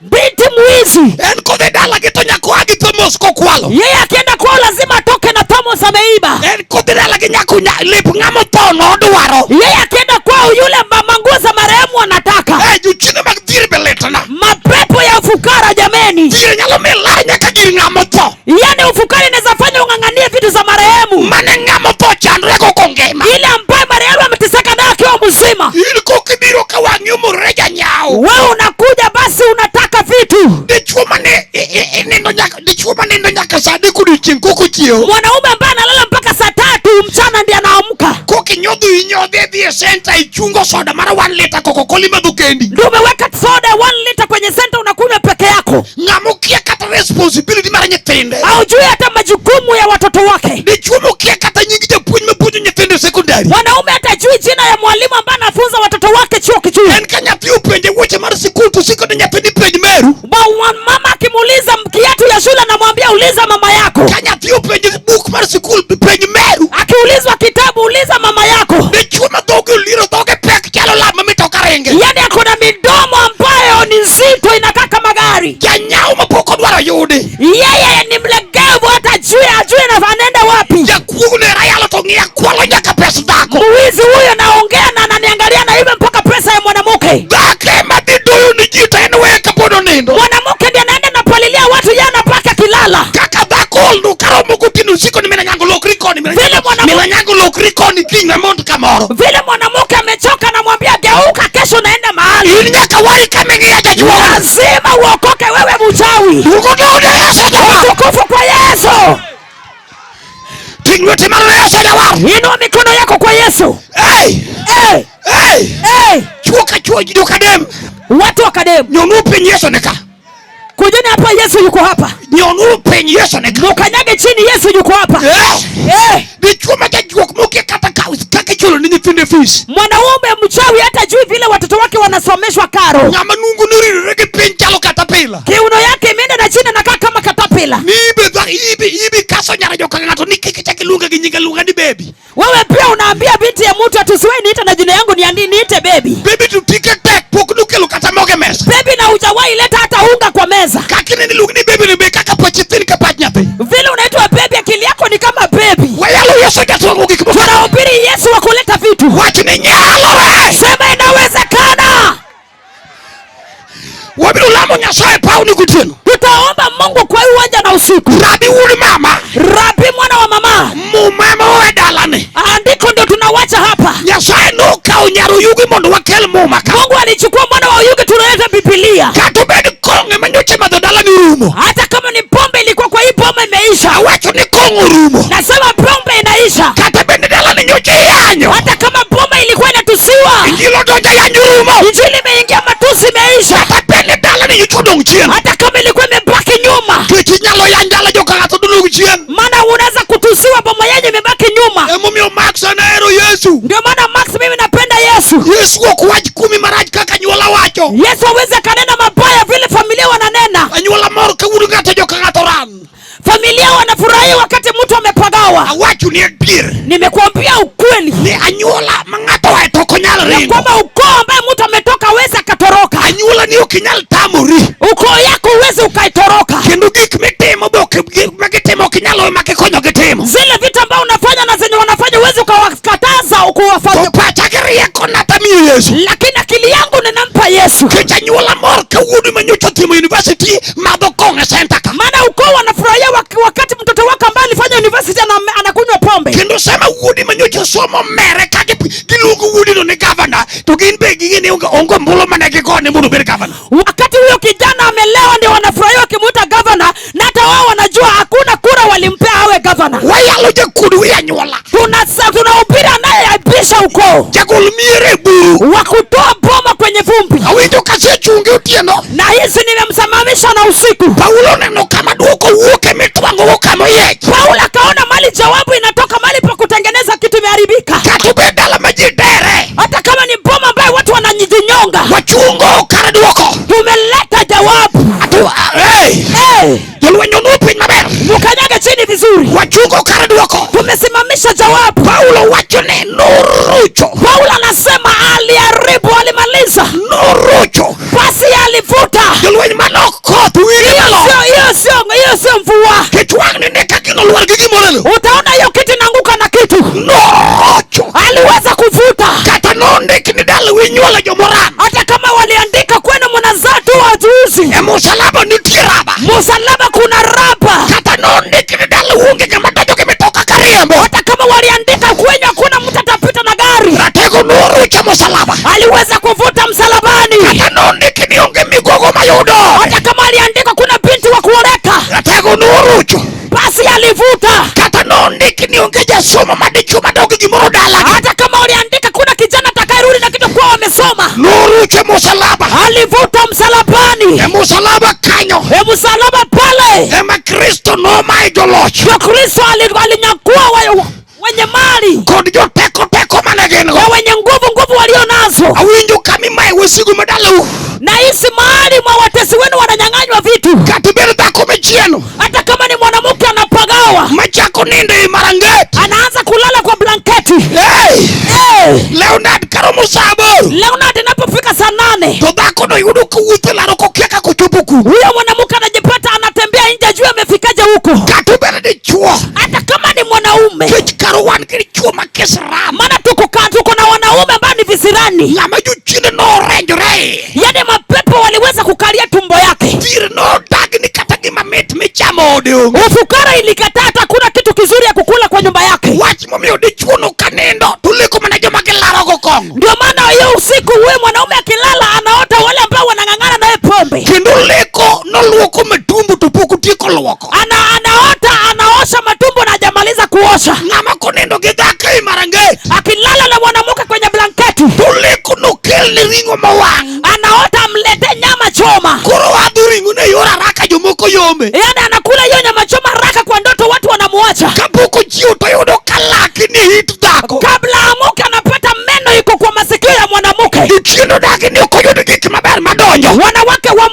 Binti muizi. En kodhi dala gi to nyaka oa gi thamos kokwalo. Yeye akienda kwao lazima atoke na thamos ameiba. En kodhi dala gi nyaka lep ng'ama otho nodwaro. Yeye akienda kwao yule mama nguo za marehemu anataka. Jochiende mag dhier be litna. Mapepo ya ufukara jameni. Dhier nyalo miyo ilar nyaka gir ng'ama otho. Yaani ufukara inaweza fanya ung'ang'anie vitu za marehemu. Mane ng'ama otho chandre go kongima. Ile ambaye marehemu ameteseka nayo akiwa mzima. In kokibiro ka wang'i omorore janyawo. Wewe unakuja basi unataka vitu. Dichuo mane nindo nyaka dichuo manindo nyaka saa 3 odiochieng' kokochiewo. Mwanaume ambaye analala mpaka saa 3 mchana ndiye anaamka. Kokinyodho inyodhe idhi e center ichungo soda mar 1 liter Coca-Cola imadho kendi. Ndio umeweka soda 1 liter kwenye center unakunywa peke yako. Ng'ama okia kata responsibility mar nyithinde. Haujui hata majukumu ya watoto wake. Dichuo mokia kata nying japuonj mapuonjo nyithindo e sekondari. Mwanaume hata hajui jina ya mwalimu ambaye anafunza watoto wake chuo kikuu. En ka nyathi openje weche mar sikul to siko ni nyathi ni penj meru. Mama akimuuliza kiatu ya shule anamwambia uliza mama yako. Ka nyathi openje buk mar sikul penj meru. Akiulizwa kitabu uliza mama yako. Dichuo ma dhoge oliro dhoge pek chalo lab ma mitoka ringe. Yaani akona midomo ambayo ni nzito inakaa kama gari. Janyawo mapok odwaro yudi. Yeye ni mlegevu hata hajui anaenda wapi. Jakuo ne rayalo to ng'iya kwalo nyaka pes dhako. Mwizi huyo naongea na ananiangalia na ibe mpaka pesa ya mwanamke. Dhako ema dhi doyo ni ji to en weye kapod onindo. Mwanamke ndiye anaenda napalilia watu yeye anapaka kilala. Kaka dhako olno karomo gotieno usiko ni mina nyango lokri koni, mina Vile mwanamke mina nyango lokri koni kiny namond kamoro. Vile mwanamke amechoka namwambia geuka kesho naenda mahali. In nyaka wai kama ing'iya jajuoga. Lazima uokoke wewe mchawi. Ugodo Yesu jawar. Utukufu kwa Yesu. Ting' lweti malo ne Yesu jawar. Inua mikono yako kwa Yesu. Hey! Hey! Hey! Hey! Chuo ka chuo ji kadem. Watu wa Kadem. Nyonu piny Yesu ni ka. Kujeni hapa, Yesu yuko hapa. Nyonuru piny, Yesu ni ka. Mukanyage chini, Yesu yuko hapa. Eh! Eh, Dichuo ma jajuok mokia kata kaka ichulo ne nyithinde fees. mwanaume mchawi hata jui vile watoto wake wanasomeshwa karo. Ng'ama nungu noridore gi piny chalo katapila. Kiuno yake imeenda na chini, anakaa kama katapila. Ni ibe dha ibe ibe kaso nyara joka ng'ato ni kik ichak iluonga gi nyinga luonga ni baby. Wewe pia unaambia binti ya mtu ati usiwahi niita na jina yangu ni niite baby. Baby to tike tek pok nokelo kata mogo e mesa. Baby na hujawahi leta hata unga kwa meza. Kaka ineno iluongi ni baby ni be kaka pachi thin ka pach nyathi. Vile unaitwa baby, akili yako ni kama baby. Wayalo Yesu jatuang'o gik moko. Tunahubiri Yesu wa kuleta vitu. Wach ni nyalore. Sema inawezekana. Wabiro lamo Nyasaye paw ni gotieno. Tutaomba Mungu kwa hii uwanja na usiku. Rabi wuod mama. Rabi mwana wa mama, Muma ema owe dalani. Andiko ndio tunawacha hapa. Nyasaye nokawo nyar Oyugi mondo wakel muma ka. Mungu alichukua mwana wa Oyugi, tunaleta Biblia. Kata obed kong'o ema nyocha madho dalani orumo. Hata kama ni pombe ilikuwa kwa hii boma imeisha. Awacho ni kong'o orumo. Nasema pombe inaisha. Kata bende dalani nyocha iyanyo. Hata kama boma ilikuwa inatusiwa. Injili odonjo yanyo orumo. Injili imeingia, matusi imeisha. Kata bende dalani nyocha odong' chien. Hata kama ilikuwa imebaki nyuma. Kech inyalo yany dala joka ng'ato dodong' chien. Maana unaweza kutusiwa boma yenye imebaki nyuma. Emomiyo Max an ahero Yesu. Ndio maana Max, mimi napenda Yesu. Yesu ok wach kuomi marach kaka anyuola wacho. Yesu hawezi akanena mabaya vile familia wananena. Anyuola mor ka wuod ng'ato joka ng'ato ran. Familia wanafurahia wakati mtu amepagawa. Awacho ni adier. Nimekuambia ukweli Ni anyuola ma ng'ato oae to ok onyal ya ringo. kwamba ukoo ambaye mtu ametoka hawezi akatoroka. Anyuola ni ok inyal tamori. Ukoo yako huwezi ukaitoroka. Kendo gik mitimo be ok gik ma gitimo ok inyal weyo ma gikonyo gitimo. Zile vitu ambao unafanya na zenye wanafanya huwezi ukawakataza ukuwafanya. To pacha gi rieko natamiyo Yesu. Lakini akili yangu ninampa Yesu. Kech anyuola mor ka wuodi ma nyocha otimo university madho kong'o e center ka. Maana ukoo wanafurahia wakati mtoto wako ambaye alifanya university anakunywa pombe. Kendo sama wuodi ma nyocha somo mere ka giluongo wuodino ni governor to gin be ging'e ni onge ombulu mane gigone mondo obed governor. Wakati huyo kijana amelewa ndio wanafurahia wakimuita governor, na hata wao wanajua hakuna kura walimpea awe governor. Wayalo jakuod wi anyuola. Tunahubiri anayeaibisha ukoo. Jagol mier e buru. Wa kutoa boma kwenye vumbi. Awinjo kasechunge otieno. Na hizi nimemsimamisha na usiku. Paulo neno kama duoko wuok e mitwang'o go kama oyiech. Paulo akaona mali jawabu inatoka mali pa kutengeneza kitu imeharibika. Kata obed dala ma ji dere. Hata kama ni boma ambayo watu wanajinyonga. Wachungo kar duoko. Tumeleta jawabu. Hey! Hey! Jolweny onuo piny maber. Mukanyage chini vizuri. Wachungo kar duoko. Tumesimamisha jawabu. Paulo wacho ni norucho. Paulo anasema aliharibu, alimaliza. Norucho. Basi alivuta. Jolweny manok koth wire malo. Hiyo sio mvua. Kech wang'ni ne ka gino lwar gi gimoro e lowo. Utaona hiyo kitu inaanguka na kitu. Norucho. Aliweza kuvuta. Kata nondik ni dala winyuolo jomoran. Hata kama waliandika kwenu mnazaa tu wajuzi. E musalaba nitie raba. Musalaba kuna raba. Kata nondik ni dala uonge ng'ama donjo gi mitoka kariembo. Hata kama waliandika kwenyu hakuna mtu atapita na gari. Ratego norucho musalaba. Aliweza kuvuta msalabani. Kata nondik ni onge migogo mayudo. Hata kama aliandika kuna binti wa kuoleka. Ratego norucho. Basi alivuta. Kata nondik ni onge jasomo madichuo madog gimoro dala. Hata kama waliandika kuna kijana atakayerudi na kitu kwa wamesoma. Norucho musalaba. Alivuta msalabani. E musalaba kanyo. E msalaba pale. Ema Kristo nomayo joloch. Ndio Kristo alinyakua wenye mali. Kod joteko teko mane gin go. Na wenye nguvu nguvu walio nazo. Awinjo kama imayo wasigu madalau. Na hisi mahali mwa watesi wenu wananyang'anywa vitu. Kata ibed dhako machielo. Hata kama ni mwanamke anapagawa. Machako nindo e marangeti. Anaanza kulala kwa blanketi. Hey! Hey! Leonard karomo saa aboro. Leonard inapofika saa 8. To dhako no yudo kowuotho e laro kokia kaka ochopo kuno. Huyo mwanamke anajipata anatembea nje ajue amefikaje huko. Kata obed dichuo. Hata kama ni mwanaume. Kech karo wan gi dichuo ma kisram. Maana tuko na wanaume ambao ni visirani. Ng'ama jochiende norenjore. Yaani mapepo waliweza kukalia tumbo yake. Dhir nodagni kata gima mit michamo ode onge. Ufukara ilikataa hata hakuna kitu kizuri ya kukula kwa nyumba yake. Wach momiyo dichuo no kanindo to leko mana joma gilaro go kong'o. Ndio maana hiyo usiku huyo mwanaume akilala anaota wale ambao wanang'ang'ana naye pombe. Kendo leko noluoko matumbo to pok otieko luoko. Anaota anaosha matumbo na hajamaliza kuosha. Ng'ama konindo gi dhako e marangeti. Akilala na mwanamke kwenye blanketi. To leko nokelne ring'o mowang'. Anaota amlete nyama choma. Koro wadhi ring'o ne yor haraka koyombe. Yaani anakula hiyo nyama choma haraka kwa ndoto, watu wanamuacha. Kapok ochiew to yudo ka lak ni it dhako. Kabla amuke anapata meno iko kwa masikio ya mwanamke. Jochien odagi ni ok oyud gik maber madonjo. Wanawake wa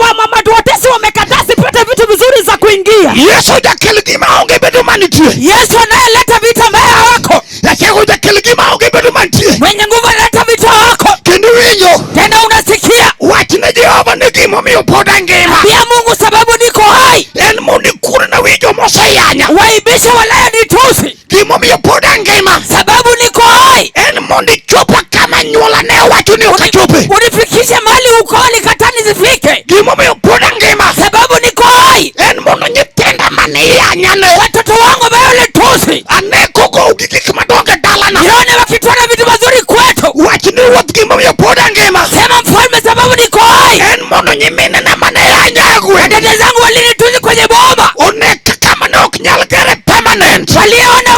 watesi wamekataa sipate vitu vizuri za kuingia. Yesu jakel gima onge bedo manitie. Yesu anayeleta vita ambaye hawako. Jachego jakel gima onge bedo mantie. Mwenye nguvu analeta vita hawako. Kendo iwinjo. Tena unasikia. Wach ne Jehova ni gimomiyo pod angima. Ambia Mungu sababu niko hai. En mondo ikurna wi joma oseyanya. Waibishe walionitusi. Gimomiyo pod angima. Sababu niko hai. En mondo ichopa kama anyuola ne owacho ni ok achope. Unifikishe mahali ukoo ulikataa nisifike. Gimomiyo pod angima. Sababu niko hai. En mondo nyithinda mane iyanya ne. Watoto wangu ambayo ulitusi. Ane kogow gi gik madongo e dalana. Nione wakitwona vitu mazuri kwetu. Wach ni ruoth gimomiyo pod angima. Sema mfalme sababu niko hai. En mondo nyiminena mane yanya e gweng'. Dada zangu walinitusi kwenye boma. One kama ne ok nyal gere permanent. Waliona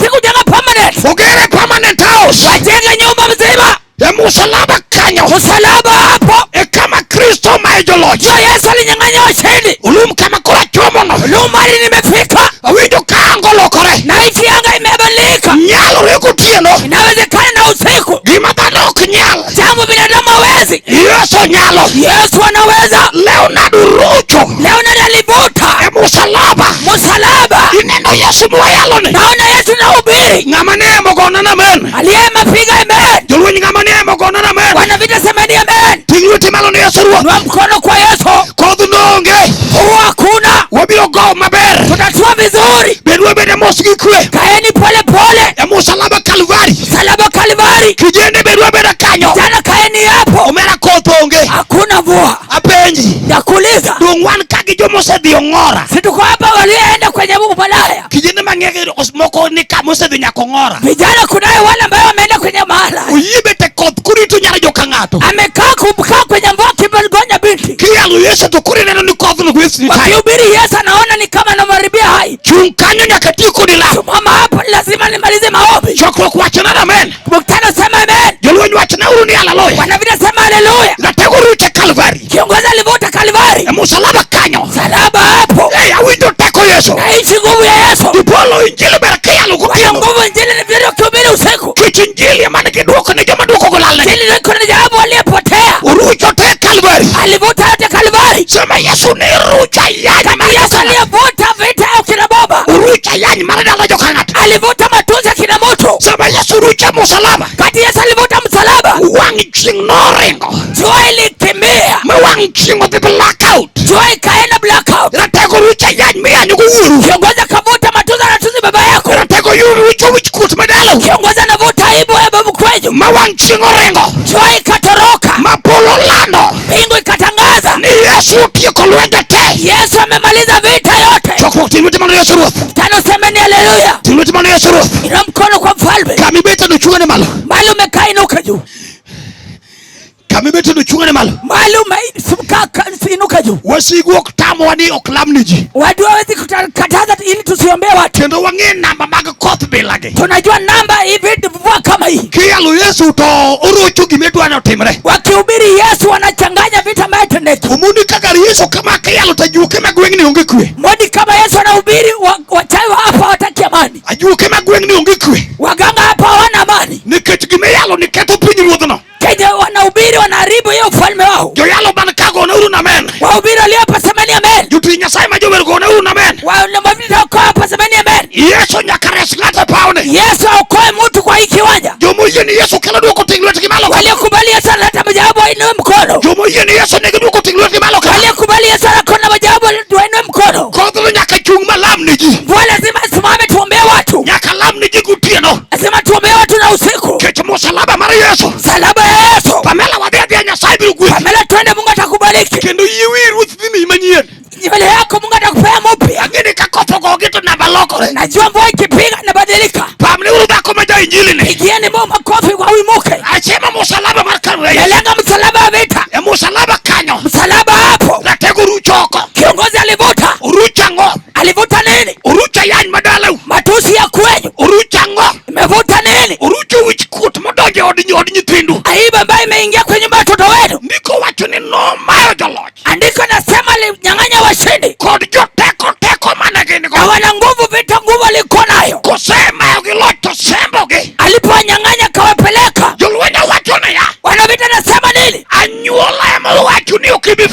sikujenga permanent. Ogere permanent house. Wajenge nyumba mzima. E musalaba kanyo. Msalaba hapo. E kama Kristo ma e joloch. Ndio Yesu alinyang'anya ushindi. Ulum kama koro achomono. Lumari nimefika. Awinjo ka anga olokore. Na nchi anga imebadilika. Nyalore gotieno. Inawezekana na usiku. Gima dhano ok nyal. Jambo binadamu hawezi. Yesu nyalo. Yesu anaweza. Leonard Rucho. Leonard alivuta E musalaba. msalaba. Ineno Yesu mwayaloni. Naona Yesu nahubiri. Ng'ama nie mogona na amen. Aliye mapiga amen. Jolweny ng'ama nie mogona na amen. Wanavita semeni amen. Ting' lweti malo ne Yesu Ruoth. Inua mkono kwa Yesu. Kodh nonge. Mvua hakuna. Wabiro gowo maber. Tutatua vizuri. Bedwa bede mos gi kwe. Kaeni pole pole. E musalaba Kalvari. Msalaba Kalvari. Kijende bedwa beda kanyo. Jana kaeni hapo. Omera koth onge. Hakuna mvua. Apenji. Nakuuliza. Dong' wan ka gi joma osedhi ong'ora. Si tuko hapa walioenda kwenye umalaya. Kijende mang'eny moko ni ka mosedhi nyaka ong'ora. Vijana kunayo wale ambao wameenda kwenye mahala. Oyie bet e koth kurito nyar joka ng'ato. Amekaa kukaa kwenye mvua kimgonya binti. Kiyalo Yesu to koro ineno ni kodhno gweth ni time. Wakihubiri Yesu anaona ni kama anamharibia hai. Chung' kanyo nyaka tiek kodi lamo. Mama hapo lazima nimalize maombi. Chokruok wachna amen. Mkutano sema amen. Jolweny wachna uru ni haleluya. Wanavita sema haleluya. Ratego ruche Kalvari. Kiongozi alivuta Kalvari. E musalaba kanyo. Msalaba hapo. Ei, awinjo teko Yesu. Naishi nguvu ya Yesu. Dipolo injili ber kiyalo Kwa gotieno. nguvu injili ni vizuri ukihubiri usiku. Kech injili ema nigi duoko ne joma duoko go lalne. Injili iko na jawabu aliyepotea. Orucho te Kalvari. Alivuta yote Kalvari. Sema Yesu ne rucha yany mar Yesu joka ng'ato. aliyevuta vita ya kina baba. Orucha yany mar dala joka ng'ato. Alivuta matunzi ya kina mtu. Sema Yesu rucha musalaba. Kati Yesu alivuta msalaba. Wang' chieng' noringo. Jua ilikimbia. Ma wang' chieng' odhi blackout. Jua ikaenda blackout. Ratego rucha yany miyanyo go wuoru. Kiongozi akavuta matunzi anatuzi baba yako. Ratego rucho wich kuot madalau. Kiongozi anavuta aibu ya babu kwenyu. Ma wang' chieng' oringo. Jua ikatoroka. Ma polo lando. Mbingu ikatangaza. Ni Yesu otieko lwenje te. Yesu amemaliza vita yote. Chokruok ting' lweti malo Yesu Ruoth. Tano semeni haleluya. Ting' lweti malo Yesu Ruoth. Inua mkono kwa mfalme. Kama ibeteno chung'ane malo. Mahali umekaa inuka juu. Kama ibeteno chung'ane malo. Mahali umekaa inuka juu. Wasigu ok tamwa ni ok lam ni ji. Watu hawezi kukataza ili tusiombee watu. Kendo wang'e namba mag koth bilagi. Tunajua namba hivi mvua kama hii. Kiyalo Yesu to orocho gima idwa ni otimre. Wakihubiri Yesu wanachanganya vita ambayo haitendeki. Omoni kaka Yesu kama kiyalo to ajuoke mag gweng'ni onge kwe. Modi kama Yesu anahubiri wachawi hapa hawataki amani. Ajuoke mag gweng'ni onge kwe. Waganga hapa hawana amani. Nikech gima iyalo ni ketho piny ruodhno. Kenya wanahubiri wanaharibu hiyo ufalme wao. Joyalo man ka gone uru na amen. Wahubiri walio hapa semeni amen. Jotich Nyasaye ma jower gone uru na amen. Wa hapa semeni amen. Yesu nyaka res ng'ato e pawni. Yesu aokoe mtu kwa hii kiwanja. Jomoyie ni Yesu kelo duoko ting' lwetgi malo ka. Waliokubali Yesu analeta majawabu wainue mkono. Jomoyie ni Yesu nigi duoko ting' lwetgi malo ka. Waliokubali Yesu anakona majawabu wainue mkono. Kodhno nyaka chung' malam ni ji. Mvua lazima isimame tuombee watu. Nyaka lam ni ji gotieno. Lazima tuombee watu na usiku. Kech musalaba mar Yesu. Msalaba ya Yesu. Pamela wadhi adhiya Nyasaye biro gwedhi. Pamela twende, Mungu atakubariki. Kendo yie wi ruoth dhi miyi manyien. Nywele yako Mungu atakupea mpya. Ang'e ni ka koth ogogi to namba lokore. Najua mvua ikipiga inabadilika. Pamne uru dhako ma ja injili ni. Pigieni Mungu makofi kwa uimuke. Achema musalaba mar Kalvari. Elenga msalaba wa vita. E musalaba kanyo. Msalaba hapo. Ratego rucho oko. Kiongozi alivuta. Orucho ang'o? Alivuta nini? Orucho ayany madalau. Matusi ya kwenyu. Orucho ang'o? Imevuta nini? Orucho wich kuot modonjo e od nyithindu. Aibu ambayo imeingia kwenye nyumba ya watoto wenu. Ndiko wacho ni nomayo joloch. Andiko nasema alinyang'anya washindi. Kod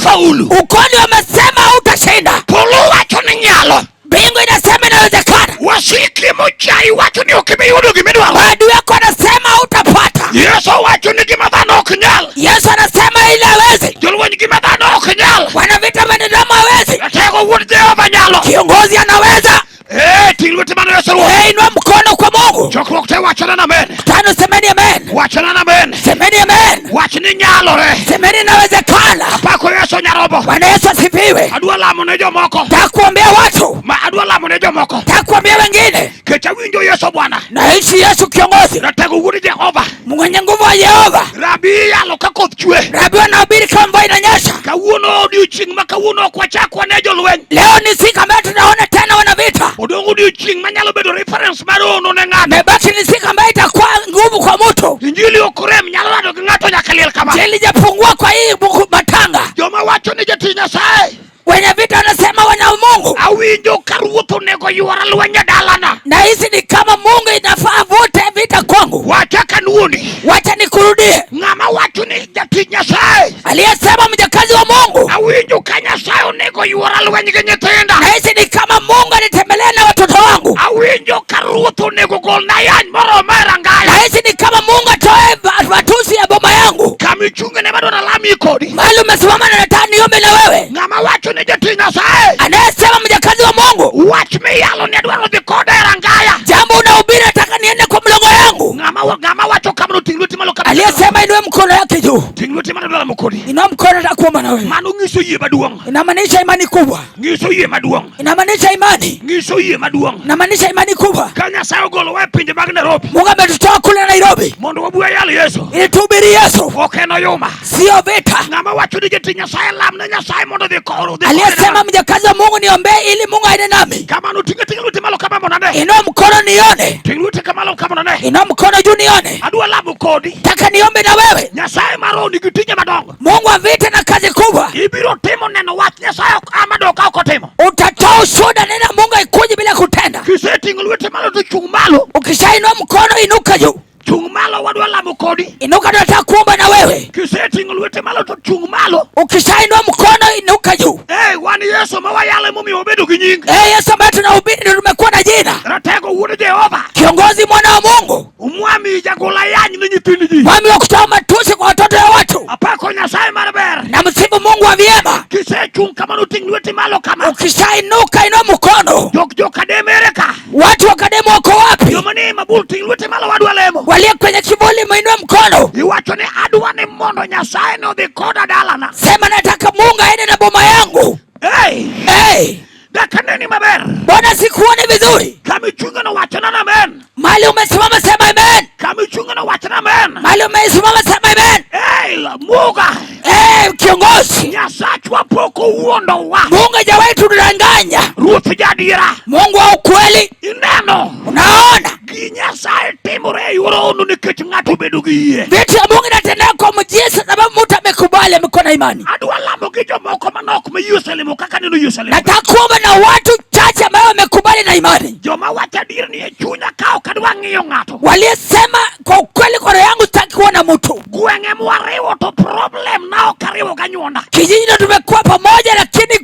faulu. Ukoni wamesema hautashinda. Polo wacho ni nyalo. Mbingu inasema inawezekana. Wasiki mochai wacho ni ok ibi yudo gimidwaro. Maadui yako anasema hutapata. Yesu wacho ni gima dhano ok nyal. Yesu anasema ili hawezi. Jolweny gima dhano ok nyal. Wanavita wanadamu hawezi. Ratego wuod Jehova nyalo. Kiongozi anaweza. Eh, ting' lweti mano Yesu Ruoth. Hey, inua mkono kwa Mungu. Chokruok te wachona na amen. Tano, semeni amen. Wachona na amen. Semeni amen. Wach ni nyalore. Semeni inawezekana. Apako Yesu nyarobo. Bwana Yesu asifiwe. Adwa lamo ne jomoko. Takuombea watu, Ma adwa lamo ne jomoko. takuombea wengine. Kech awinjo Yesu Bwana. Naishi Yesu kiongozi, Ratego wuod Jehova. mwenye nguvu wa Yehova. Rabi yalo ka koth chwe. Rabi wanahubiri kama mvua inanyesha. Kawuono odiochieng' ma kawuono ok wachak wane jolweny. Leo ni siku ambayo tunaona tena wana vita. Odong' odiochieng' manyalo bedo reference mar ono ne ng'ato. Mebaki ni siku ambayo itakuwa nguvu kwa mtu. Injili ok rem nyalo lando gi ng'ato nyaka liel kama. Jeli japungua kwa hii buku matanga. Joma wacho ni jatich Nyasaye. Wenye vita wanasema wana Mungu, Awinjo ka ruoth onego ywara lweny e dalana. na hisi ni kama Mungu inafaa avute vita kwangu. Wacha kanuoni. Wacha nikurudie, Ng'ama wacho ni jatich Nyasaye. aliyesema mjakazi wa Mungu, Awinjo ka Nyasaye onego ywara lweny gi nyithinda. na hisi ni kama Mungu anitembelea na watoto wangu, Awinjo ka ruoth onego golna yany moromo e na rangaya. hisi ni kama Mungu atoe matusi ya boma yangu. Kama ichung'ne madwaro alami kodi. Mahali umesimama na nataka niombe na wewe. Ng'ama wacho ni jatich Nyasaye. Anayesema mjakazi wa Mungu, Wach miyalo ni adwaro dhi koda e rangaya. jambo unahubiri, nataka niende kwa mlango yangu. Ng'ama wacho kamano ting' lweti malo kama. Aliyesema inue mkono yake juu, Ting' lweti malo dwaro kodi. inua mkono, nataka kuomba na wewe. Mano nyiso yie maduong'. Inamaanisha imani kubwa, Nyiso yie maduong'. inamaanisha imani, Nyiso yie maduong'. inamaanisha imani kubwa. Ka Nyasaye ogolowa e pinje mag Nairobi Mungu ametutoa kule Nairobi mondo wabi wayal Yesu. ili tuhubiri Yesu, Ok en oyuma. sio vita. Ng'ama wacho ni jatich Nyasaye lam ne Nyasaye mondo odhi koro. Odhi kode Aliyesema mjakazi wa Mungu niombee ili Mungu aende nami, Kamano ting' lweti malo kama mondo ane. inua mkono nione, Ting' lweti kamalo kama mondo ane. inua mkono juu nione. Adwa lamo kodi. Taka niombe na wewe. Nyasaye mar roho nigi tije madongo. Mungu wa vita na kazi kubwa, Ibiro timo neno wach Nyasaye ok ama dok ka ok otimo. utatoa ushuhuda. Neno la Mungu haikuji bila kutenda. Kiseting'o lweti malo to chung' malo. Ukishainua mkono, inuka juu, Chung' malo wadwa lamo kodi. inuka, tunataka kuomba na wewe. Kiseting'o lweti malo to chung' malo. Ukishainua mkono, inuka juu. Eh, wan Yesu ma wayalo emomiyo wabedo gi nying. Eh, Yesu ambaye tunahubiri ndio tumekuwa na jina, Ratego wuod Jehova. kiongozi, mwana wa Mungu, Mwami jagola yany ne nyithind ji. mwami wa kutoa matusi kwa watoto ya watu. Apako Nyasaye mar ber. Na msifu Mungu wa vyema. Kisechung' kamano ting' lweti malo kama. Ukishainuka inua mkono. Jok jokadem ere ka? Watu wa Kademu wako wapi? Joma ni mabul ting' lweti malo wadwa lemo. Walio kwenye kivuli mwinue mkono, Iwacho ni adwa ni mondo Nyasaye nodhi koda dalana. sema nataka Mungu aende na boma yangu. Hey, Hey, dakaneni maber. Mbona sikuoni vizuri? Kama ichunge no wachna na amen. Mahali umesimama sema amen. Kama ichunge no wachna amen. Mahali umesimama sema amen. Hey, Muga. Hey, kiongozi, Nyasachwa pok owuondowa. Mungu hajawahi tudanganya. Ruoth jadiera. Mungu wa ukweli, Ineno. unaona Gi Nyasaye timore e yor hono nikech ng'ato obedo gi yie. vitu ya Mungu inatendeka kwa muujiza, sababu mtu amekubali, amekuwa na imani. Adwa lamo gi jomoko manok ma yie oselemo kaka neno yie oselemo. Nataka kuomba na watu chache ambao wamekubali na imani, Joma wacho adier ni e chunya ka ok adwa ng'iyo ng'ato. waliyesema kwa ukweli, kwa roho yangu sitaki kuona mtu. Gweng'e mwariwo to problem na ok ariwo ganyuonda. Kijiji ndo tumekuwa pamoja, lakini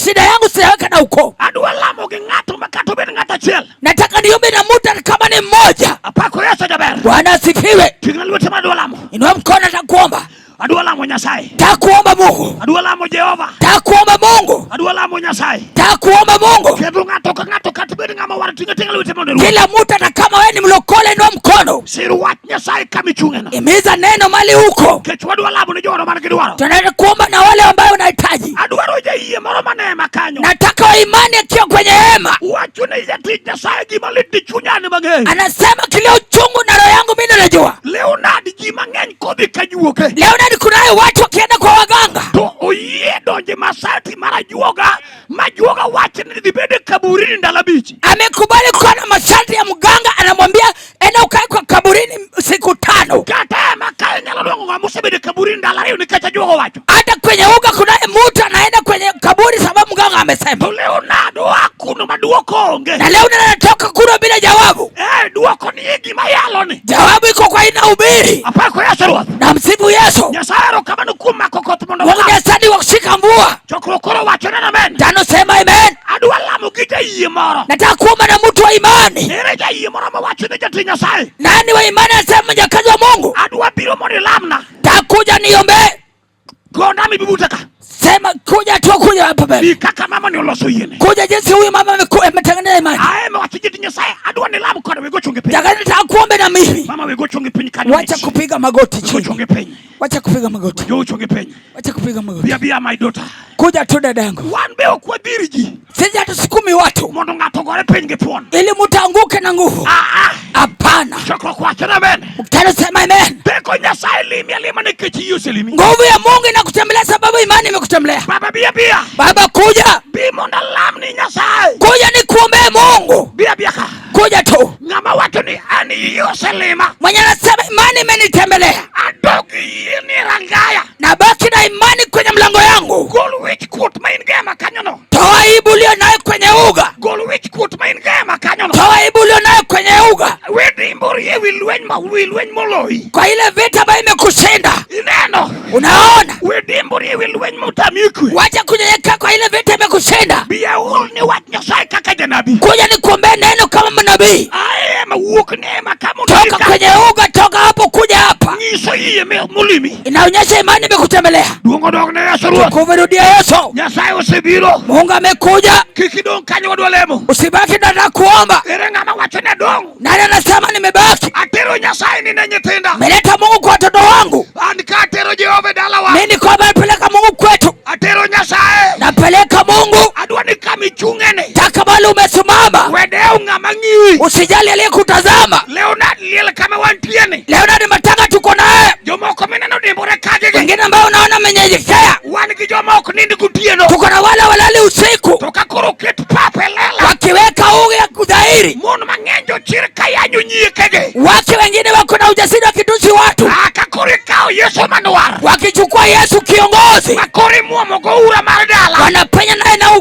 shida yangu sijaweka na ukoo. Adwa lamo gi ng'ato ma kata obed ng'ato achiel. Nataka niombe na mtu kama ni mmoja. Apako Yesu jaber. Bwana asifiwe. Ting'na lwete ma adwa lamo. Inua mkono, nataka kuomba. Adwa lamo Nyasaye. Nataka kuomba Mungu. Adwa lamo Jehova. Nataka kuomba Mungu. Adwa lamo Nyasaye. Nataka kuomba Mungu. Kendo ng'ato ka ng'ato kata obed ng'ama war ting'a ting'a lwete mondo iruok. Kila mtu hata kama wewe ni mlokole, inua mkono, Sir wach Nyasaye kama ichung'eno. imiza neno mali huko. Nikech wadwa lamo ne jogo man gi dwaro. Tunaenda kuomba na wale ambao wanahitaji. Adwaro jayie moro manema kanyo. Nataka wa imani akiwa kwenye hema, Wacho ne jatich Nyasaye gima lit di chunya ni mang'eny. anasema kilio uchungu na roho yangu mimi najua. Leonard ji mang'eny kodhi ka juoke. Leonard, kunayo watu wakienda kwa waganga To oyie donje masati mar ajuoga ma juoga wacho ni dhi bede kaburini ndalo abich. amekubali kuwa na masharti ya mganga, anamwambia enda ukae kwa kaburini siku 5. Kata ema kae nyalo nwang'o ng'ama osebedo e kaburini ndalo ariyo nikech ajuoga owacho. Hata kwenye uga kunaye mtu anaenda kwenye kaburi sababu mganga amesema. To Leonard oa kuno maduong' duoko onge. Na leo natoka kura bila jawabu. Duoko ni e gima yaloni. Jawabu iko kwa inahubiri. Apako Yesu Ruoth. Na msifu Yesu. Nyasaye erokamano kuom mako koth mondo Mungu ni walal. asante kwa kushika mvua. Chokruok koro wacho ni amen. Tano sema amen. Adwa lamo gi jayie moro. Nataka kuomba na mtu wa imani. Ere jayie moro mawacho ni jatich Nyasaye. Nani wa imani anasema mjakazi wa Mungu? Adwa biro mondo ilamna. Takuja niombe. Gonda mi buta ka. Sema kuja tu, kuja hapa mbele. Bi kaka mama ni oloso yiene. Kuja jinsi huyu mama ametengeneza imani. Ae wacho jatich Nyasaye adwa ni lam kode wego chonge piny. Nataka nitakuombe na mimi. Mama wego chonge piny kanyo. Wacha kupiga magoti Wego chini. chonge piny. Wacha kupiga magoti. Wego chonge piny. Wacha kupiga magoti. Bia bia my daughter. Kuja tu dadangu. Wan be ok wadhir ji Sisi hatusukumi watu mondo ng'ato ogore piny gi thuon. ili mtu anguke na nguvu. Ah ah. Hapana. Chokruok wacho ni amen. Mkutano sema amen. Teko Nyasaye limi alima nikech yie oselimi. Nguvu ya Mungu inakutembelea sababu imani imekutembelea. Baba bia bia. Baba kuja. Bi mondo alam ni Nyasaye. Kuja nikuombee Mungu. Bia bia ka. Kuja tu. Ng'ama wacho ni an yie oselima. Mwenye anasema imani imenitembelea. Adog yie ni rangaya. Nabaki na imani kwenye mlango yangu. Gol wich kuot ma in go e ma kanyono. Toa aibu ulio nayo kwenye uga. Gol wich kuot ma in go e ma kanyono. Toa aibu ulio nayo kwenye uga. We dimbori e wi lweny ma wi lweny moloyi. Kwa ile vita ambayo imekushinda. Ineno. Unaona? We dimbori e wi lweny motami kwe. Wacha kunyenyekea kwa ile vita imekushinda. Bi aol ni wach Nyasaye kaka janabi. Kuja nikuombee neno kama mnabii. Ae ma wuok ne ema kama Toka kwenye uga, toka hapo kuja hapa. Nyiso yie molimi. Inaonyesha imani imekutembelea. Duong' odog ne Yesu Ruoth. Kuvurudia Yesu. Nyasaye osebiro. Mungu amekuja. Kik idong' kanyo wadwa lemo. Usibaki na kuomba. Ere ng'ama wacho ni adong'. Nani anasema nimebaki? Atero Nyasaye ni ne nyithinda. Meleta Mungu kwa watoto wangu. An ka atero Jehova e dalawa. Mimi niko hapa napeleka Mungu kwetu. Atero Nyasaye. Napeleka Mungu. Adwa ni kama ichung'ene. Taka mahali umesimama. Wedew ng'ama ng'iyi. Usijali aliyekutazama. Leonard liel kama wantie ni. Leonard Matanga tuko naye. Jomoko mineno dimbore kagegi. Wengine ambao unaona amenyenyekea. Wan gi joma ok nind gotieno. Tuko na wale walali usiku. To ka koro oket pap e lela. Wakiweka uga ya kudhairi. Mon mang'eny jochir ka yanyo nyiekegi. Wake wengine wako na ujasiri wakitusi watu. Ah, ka koro ikawo Yesu manwar. Wakichukua Yesu kiongozi. Ma koro imuomo go ura mar dala. Wanapenya naye na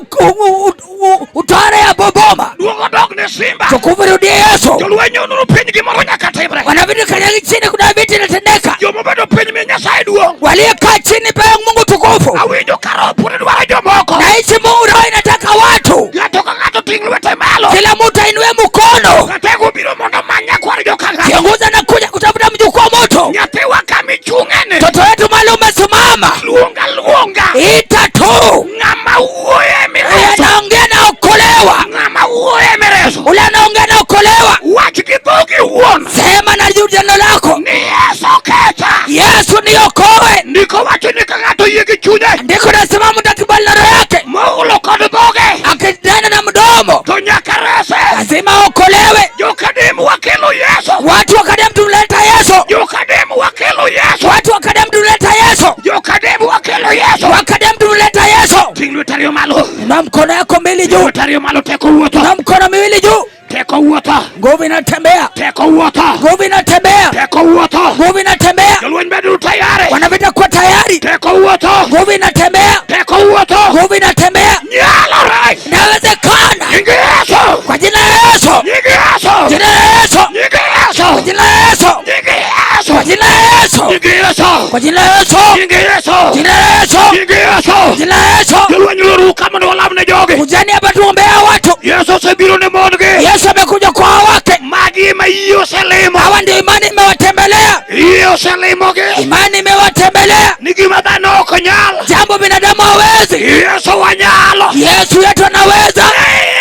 utware ya boboma. Duong' odog ne simba. Tukufu rudie Yesu. Jolweny onuru piny gimoro nyaka timre. Wanabidi kanyagi chini, kuna vita inatendeka. Jomobedo piny mi Nyasaye duong'. Waliokaa chini pewa Mungu tukufu. Awinjo ka roho pod dwaro jomoko. Naishi Mungu roho inataka watu. Ng'ato ka ng'ato ting' lwete malo. Kila mtu ainue mkono. Ratego biro mondo omany nyakwar jokang'ato. Kiongozi anakuja kutafuta mjukuu wa moto. Nyathiwa kama ichung'ene. Mtoto wetu mahali umesimama. Luonga luonga. Ita tu. Ng'ama wuoyo e Ule mireso. anaongea na okolewa. Ng'ama wuoyo e mireso. Ule anaongea na okolewa. Wach gi dhogi wuon. Sema na juu neno lako. Ni Yesu kecha. Yesu niokoe. Ndiko wacho ni ka ng'ato oyie gi chunye. Ndiko nasema mtu akibali na roho yake. Mohulo kod dhoge. Akinena na mdomo. To nyaka rese. Lazima okolewe. Jokadem wakelo Yesu. Watu wa Kadem tumleta Yesu. Jokadem wakelo Yesu. Watu wa Kadem tumleta Yesu. Jokadem wakelo Yesu. Wa Kadem tumleta Yesu. Ting' lweti ariyo malo. Inua mkono yako mbili juu. Lweti ariyo malo teko wuotho. Inua mkono miwili juu. Teko wuotho. Nguvu inatembea. Teko wuotho. Nguvu inatembea. Teko wuotho. Nguvu inatembea. Jolweny beduru tayari. Wanavita kuwa tayari. Teko wuotho. Nguvu inatembea. Teko wuotho. Nguvu inatembea. Nyalore. Inawezekana. Nying Yesu. Kwa jina la Yesu. Nying Yesu. Jina la Yesu. Nying Yesu. Kwa jina la Yesu. Nying Yesu. Kwa jina la Yesu. Nying Yesu. Kwa jina la Yesu. Nying Yesu. Jina la Yesu. Nying Yesu. Jina la Yesu. Jolweny loru ka mondo walam ne jogi. Kujeni hapa tuombea watu. Yesu osebiro ne mon gi. Yesu amekuja kwa wake. Magi ema yie oselimo. Hawa ndio imani imewatembelea. Yie oselimogi. Imani imewatembelea. Ni gima dhano ok nyal. Jambo binadamu hawezi. Yesu wanyalo. Yesu yetu anaweza.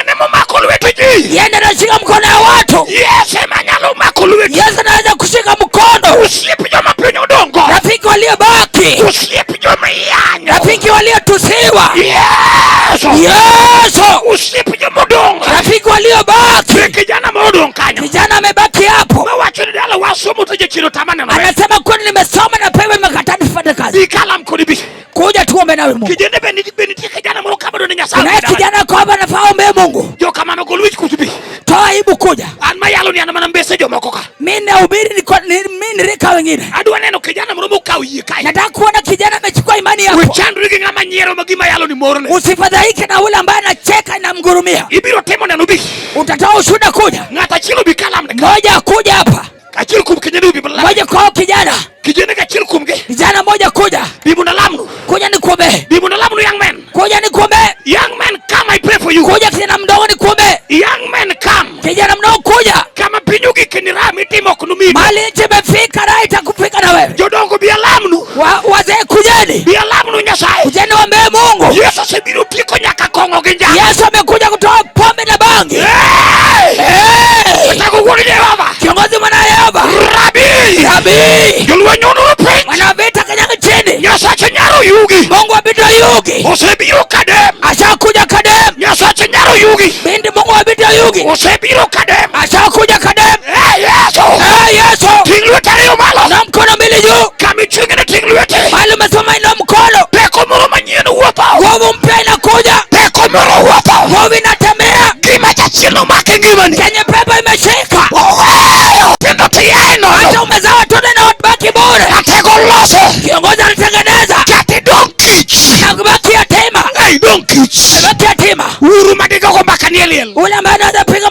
En ema omako lwet ji. Yeye ndiye anashika mkono ya watu. Yesu ema nyalo mako lweti. Yesu anaweza kushika mkono. Osiep joma piny odong'go. Rafiki waliobaki. Osiep joma iyanyo. Rafiki waliotusiwa. Yesu. Yesu. Osiep joma odong'. Rafiki waliobaki. Be kijana ma odong' kanyo. Kijana amebaki hapo. Mawacho ni dala wasomo to jachien otama neno. Anasema kwani nimesoma na pewe imekataa nifanye kazi. Bi kalam kodi bi. Kuja tuombe nawe Mungu. Kijende be nitie kijana moro kama ni Nyasaye. Kuna kijana kwa hapa anafaa ombe Mungu. Jokamano gol wich kuot bi. Toa aibu kuja. An mayalo ni an mana mbese Anyiso jomoko ka. Mimi nahubiri mimi ni rika wengine. Adwa neno kijana moro mokawo yie kae. Nataka kuona kijana amechukua imani yako. Wechandri gi ng'ama nyiero ma gima yalo ni morne. Usifadhaike na ule ambaye anacheka na mgurumia. Ibiro timo neno bi. Utatoa ushuhuda kuja. Ng'ato achiel obi kalamne ka. Moja kuja hapa. Achiel kuom kijana obi lam. Moja kwa kijana. Kijana ka achiel kuomgi. Kijana moja kuja. Bi mondo alamnu. Kuja nikuombee. Bi mondo alamnu young man. Kuja nikuombee. Young man come I pray for you. Kuja kijana mdogo nikuombee. Young man come. Kijana mdogo kuja. Kama piny ogik ni raha mitimo ok nomino. Mali nchi imefika raha itakufika na wewe. Jodongo bi alamnu. Wazee kujeni. Bi alamnu Nyasaye. Kujeni waombee Mungu. Yesu osebiro tieko nyaka kong'o gi njara. Yesu amekuja kutoa pombe na bangi. Hey! Hey! Atako wuod Jehova. Kiongozi mwana Yehova. Rabi. Rabi. Jolweny onoro piny. Wanavita kanyaga chini. Nyasache nyaro yugi. Mungu wa Binti Oyugi. Osebiro Kadem. Ashakuja Kadem. Nyasache nyaro yugi. Binti Mungu wa Binti Oyugi. Osebiro Kadem. Ashakuja Kadem. Hey, Yesu. Hey, Yesu. Ting' lweti ariyo malo. Na mkono mbili juu. Kama ichung'ne ting' lweti. Mahali umesoma inua mkono. Teko moro manyien wuotho. Nguvu mpya inakuja. Teko moro wuotho. Nguvu inatembea. Gima jachien omako e ngimani. Kenye pepo imeshika. Oweyo. Tindo tiaye nono. Hata umezaa watoto na wabaki bure. Atego loso. Kiongozi anatengeneza. Kata idong' kich. Nakubaki yatima. Hey, idong' kich. Baki yatima. Uru madigogo mbaka nie liel. Ule ambaye anaweza piga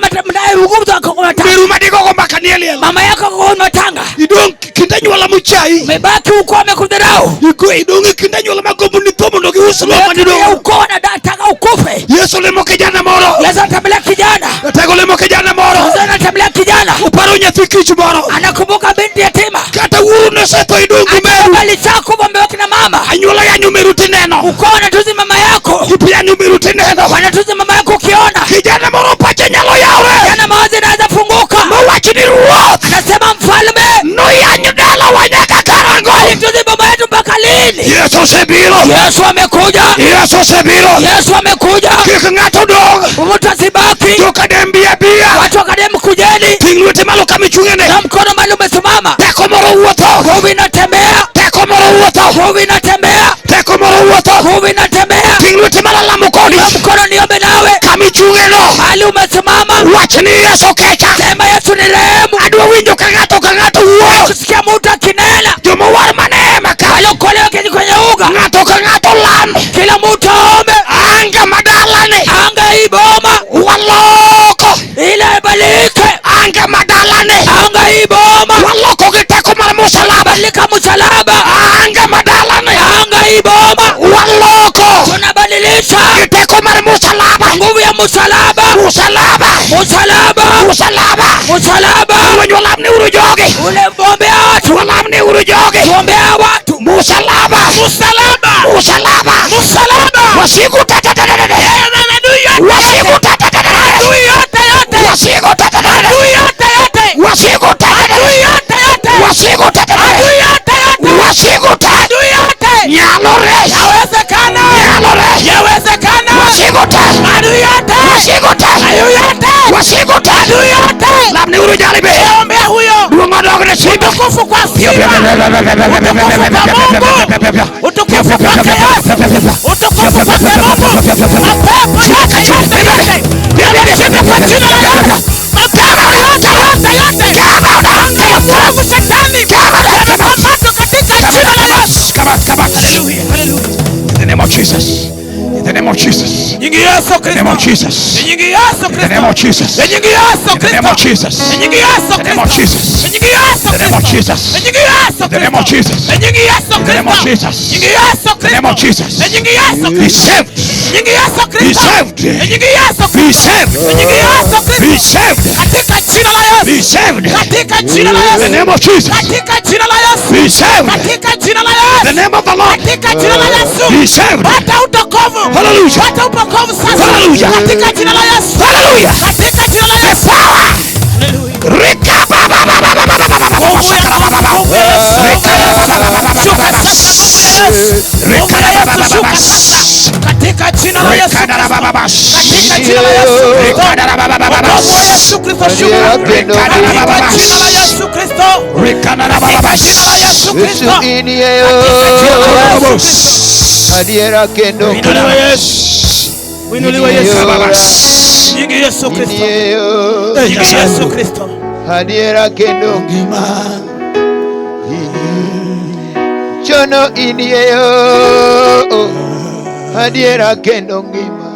gumzo kwa matanga. Meru madigogo mbaka nie liel. Mama yako kwa matanga. Idong' kind anyuola mochayi. Umebaki huko amekudharau. Iko idong' e kind anyuola magombo ni tho mondo gius lowo Umebaki manidong'. ukoo anataka ukufe. Yesu limo kijana moro. Yesu anatembelea kijana. Atego limo kijana moro. Yesu anatembelea kijana. Uparo nyathi kich moro. Anakumbuka binti yatima. Kata wuoru nosetho idong' gi meru. Alishakufa mbele na mama. Anyuola yanyo meru tineno. Ukoo wanatuzi mama yako. Ipi yanyo meru tineno. Wanatuzi mama yako ukiona. Kijana moro pache nyalo yawre. Kijana mawazo inaweza funguka. Mowach ni ruoth. Anasema mfalme. Noyanyo dalawa nyaka karang'o. Alituzi baba yetu mpaka lini? Yesu osebiro. Yesu amekuja. Yesu osebiro. Yesu amekuja. Kik ng'ato dong'. Mtu asibaki. Jokadem bi abiya. Watu wa Kadem kujeni. Ting' lweti malo kama ichung'ene. Na mkono mahali umesimama. Teko moro wuotho. Nguvu inatembea. Teko moro wuotho. Nguvu inatembea. Teko moro wuotho. Nguvu inatembea. Ting' lweti malo lamo kodi. Na mkono niombe nawe. Kama ichung'eno. Mahali umesimama. Wach ni Yesu kecha. Sema Yesu ni rehemu. Adwa winjo ka ng'ato wuoyo. Kusikia mtu akinena. Joma war mane hema ka. Waliokolewa kwenye uga. Ng'ato ka ng'ato lam. Kila mtu aombe. Anga madalani. Anga hii boma. Waloko. Ile ibadilike. Anga madalani. Anga hii boma. Waloko gi teko mar musalaba. Badilika msalaba. Anga madalani. Anga hii boma. Waloko. Tunabadilisha Gi teko mar musalaba. nguvu ya msalaba. Musalaba. Msalaba. Musalaba. Msalaba. Lweny walamne uru jogi. Ule mwombea watu. Walamne uru jogi. Tuombea watu. Musalaba. Msalaba. Musalaba. Msalaba. Wasigu tatatatata. Wasigu tatatatata. Adui yote yote. Wasigu tatatatata. Adui yote yote. Wasigu tatatatata. Adui yote yote. Wasigu tatatatata. Adui yote yote. Wasigu ta. Adui yote. Nyalore. Yawezekana. Nyalore. Yawezekana. Wasigu ta. Adui yote. Wasigu ta. Adui yote. Wasigu ta. Adui yote. Lamne uru jalibe. Ombea huyo. Duong' odog ne simba. Utukufu kwa Simba. Utukufu kwa Mungu. Utukufu kwake Yesu. Utukufu kwake Mungu. Mapepo yote yote yote. Yameshindwa kwa jina la Yesu. Mapepo yote yote yote. Anga ya mwovu shetani. Yamekamatwa katika jina la Yesu. Come out, come out. Hallelujah, hallelujah. In the name of Jesus. In the name of Jesus. Nyingi Yesu In the name of Kristo. Jesus. Nyingi Yesu In the name Kristo. of Jesus. Nyingi Yesu In the name of Kristo. Jesus. Nyingi Yesu In the name of Kristo. Jesus. Nyingi Yesu In the name of Kristo. Jesus. Nyingi Yesu In the name of Kristo. Jesus. Nyingi Yesu In the name of Kristo. Jesus. Nyingi Yesu In the name of Kristo. Jesus. Nyingi Yesu Be Kristo. saved. Nyingi Yesu Be Kristo. saved. Nyingi Yesu Be Kristo. saved. Nyingi Yesu Be Kristo. saved. Katika jina la Yesu. Be saved. Katika jina la In the Yesu. name of Jesus. Katika jina la Yesu. Be saved. Katika jina la In the Yesu. name of the Lord. Katika jina la Yesu. Be saved. Pata utokovu. Hallelujah. Pata upokovu sasa. Hallelujah. Katika jina la Yesu. Hallelujah. Katika jina la The Yesu. power. Hallelujah. Nguvu ya Mungu, nguvu ya Yesu. Shuka sasa, nguvu ya Yesu. Nguvu ya Yesu, shuka sasa. Katika jina la Yesu Kristo. Katika jina la Yesu Kristo. Wokovu wa Yesu Kristo shuka. Katika jina la Yesu Kristo. Katika jina la Yesu Kristo. Yesu inieyo. Katika jina la Yesu Kristo. Adiera kendo. Uinuliwe Yesu. Uinuliwe Yesu. Nyingi Yesu Kristo. Inieyo. Nyingi Yesu Kristo. Adiera kendo ngima. Chono in e yo. Adiera kendo ngima.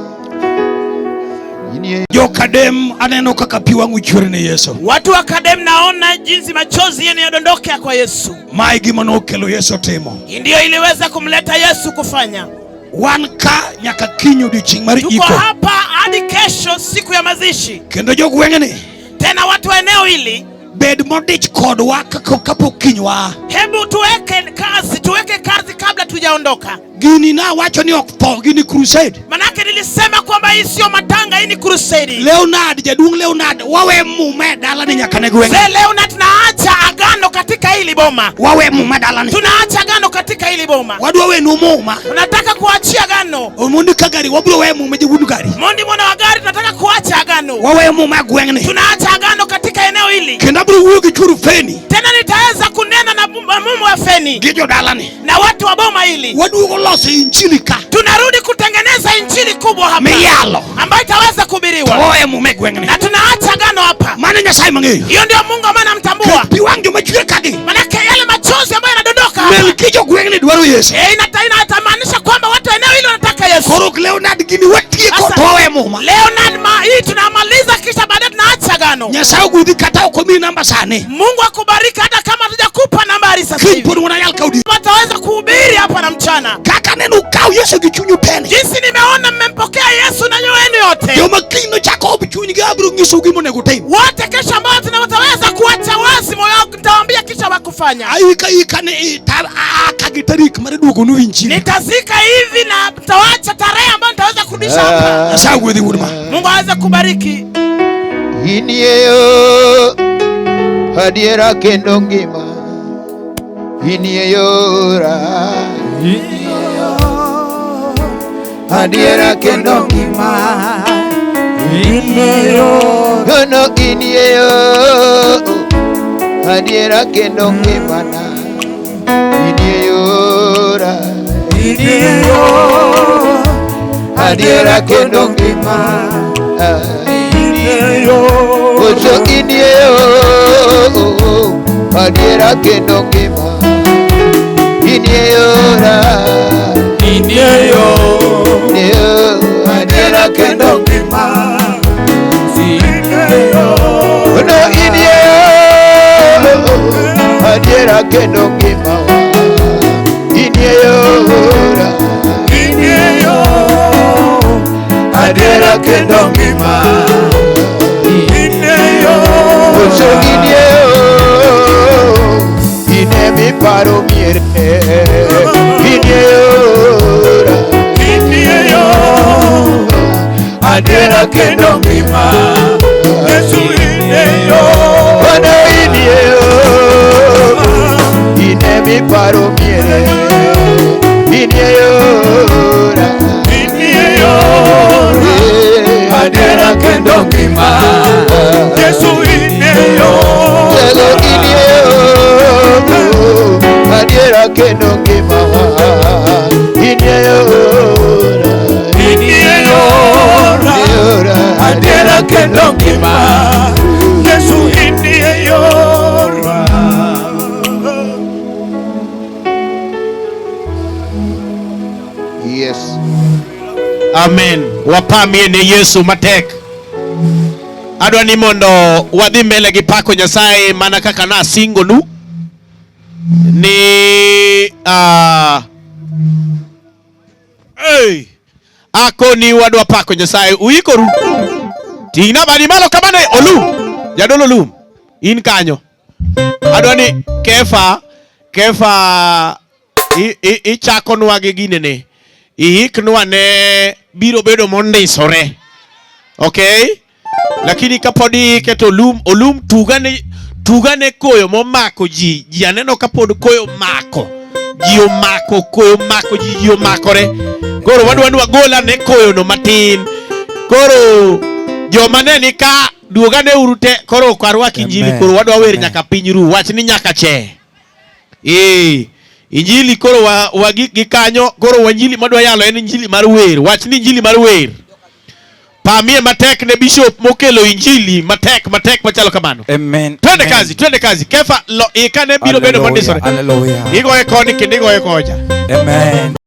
In e Jokadem aneno kaka pi wang'u chwer ne Yesu. Watu wa Kadem, naona jinsi machozi yenu yadondokea kwa Yesu. Mae gima nokelo Yesu timo. Ndiyo iliweza kumleta Yesu kufanya. Wan ka nyaka kiny odiochieng' mar Tuko iko. hapa hadi kesho, siku ya mazishi. Kendo jogweng'ni Tena watu wa eneo hili, bed modich kodwa kapok kiny waa. Hebu tuweke kazi kabla tujaondoka. Gini nawacho ni ok tho, gini crusade. Manake nilisema kwamba hii sio matanga, hii ni crusade. Leonard, jaduong' Leonard, wawe muma e dalani nyaka ne gweng'ni. Mzee Leonard, tunaacha agano katika hili boma. Wawe muma dalani. Tunaacha agano katika hili boma. Wadwa wenu muma. Tunataka kuachia agano. Omondi ka gari, wabiro weyo muma jawuon gari. Mondi mwana wa gari, tunataka kuacha agano. Wawe muma e gweng'ni. Tunaacha agano katika eneo hili. Kendo abiro wuoyo gi chuor Feni. Tena nitaweza kunena na mume wa Feni. Gi jodalani. Na watu wa boma hili. Waduogo loso injili ka. Tunarudi kutengeneza injili kubwa hapa. Miyalo. Ambayo itaweza kuhubiriwa. Wawe muma e gweng'ni. Na tunaacha agano hapa. Mano Nyasaye mang'eyo. Hiyo ndio Mungu ambaye anamtambua. Pi wang' joma chwer kagi. Manake yale machozi ambayo yanadondoka hapa. Melki jogweng'ni dwaro Yesu. Inatamanisha kwamba watu eneo hili wanataka Yesu. Koro Leonard gini watieko Sasa, to wawe muma. Leonard, hii tunamaliza kisha baadaye tunaacha agano. Nyasaye ogwedhi kata ok omiyi namba sani. Mungu akubariki hata kama hatujakupa nambari sasa Kiny hivi. pod wanayal ka odiechieng'. Wataweza kuhubiri hapa na mchana. Kaka neno ukaw Yesu gi chunyu tene. Jinsi nimeona mmempokea Yesu na nyoyo yenu yote. Joma kiny nochako ob chunygi abiro nyisou gima onego utim. Wote kesho ambao tunaweza kuacha wazi moyo wao, nitawaambia kisha wakufanya. Aika ika ni aka gi tarik mar duogonu injili. Nitazika hivi na nitawaacha tarehe ambayo nitaweza kurudisha hapa. Nyasaye ogwedhi wuod ma. Mungu aweze kubariki. In e yo. Adiera kendo ngima. In e yora. Adiera kendo ngima. Ono in e yo. Adiera kendo ngimana. In e yora. Adiera kendo ngima. Ocho in e yo. Adiera kendo ngima. In e yora. In e yo. Adiera kendo ngima. Ono in e yo. Adiera kendo ngima. In e yora. In e yo. Adiera kendo ngima. In e yo. Ocho in e yo. In e miparo miere. In e yora. In e yo. Adiera kendo ngima. Yesu in e yo. Ono in e yo. In e miparo miere. In e yora. In e yora. Adiera kendo ngima. Yesu in e yo. Tego in e yo. Adiera kendo ngima. In e yora. In e yora. Adiera kendo ngima. Yesu in e yora. Yes. Amen. Wapamie ne Yesu matek. Adwa ni mondo wadhi mbele gi pako Nyasaye mana kaka nasingonu ni hey, akoni wadwa pako Nyasaye. Uikoru? Ting'na badi malo kamano. Olum. Jadolo Olum. In kanyo. Adwa ni Kefa ichakonwa gi ginene. Iiknwa ne biro bedo mondisore. Okay? Lakini kapod iketo Olum tugane koyo momako ji. Ji aneno kapod koyo mako. Ji omako, koyo mako ji, ji omakore. Koro wadwa ni wagol ane koyo no matin. Koro joma ne ni ka duogane uru te, koro ok arwak injili, koro wadwa wer nyaka piny ru, wach ni nyaka che. Injili koro wagik gi kanyo, koro injili madwa yalo en injili mar wer, wach ni injili mar wer. Pamie matek ne bishop mokelo injili matek matek machalo kamano. Amen. Twende Amen. kazi, twende kazi. Kefa lo ikane biro bedo Hallelujah. mondisore. Hallelujah. Igoye koni kendo igoye kocha. Amen.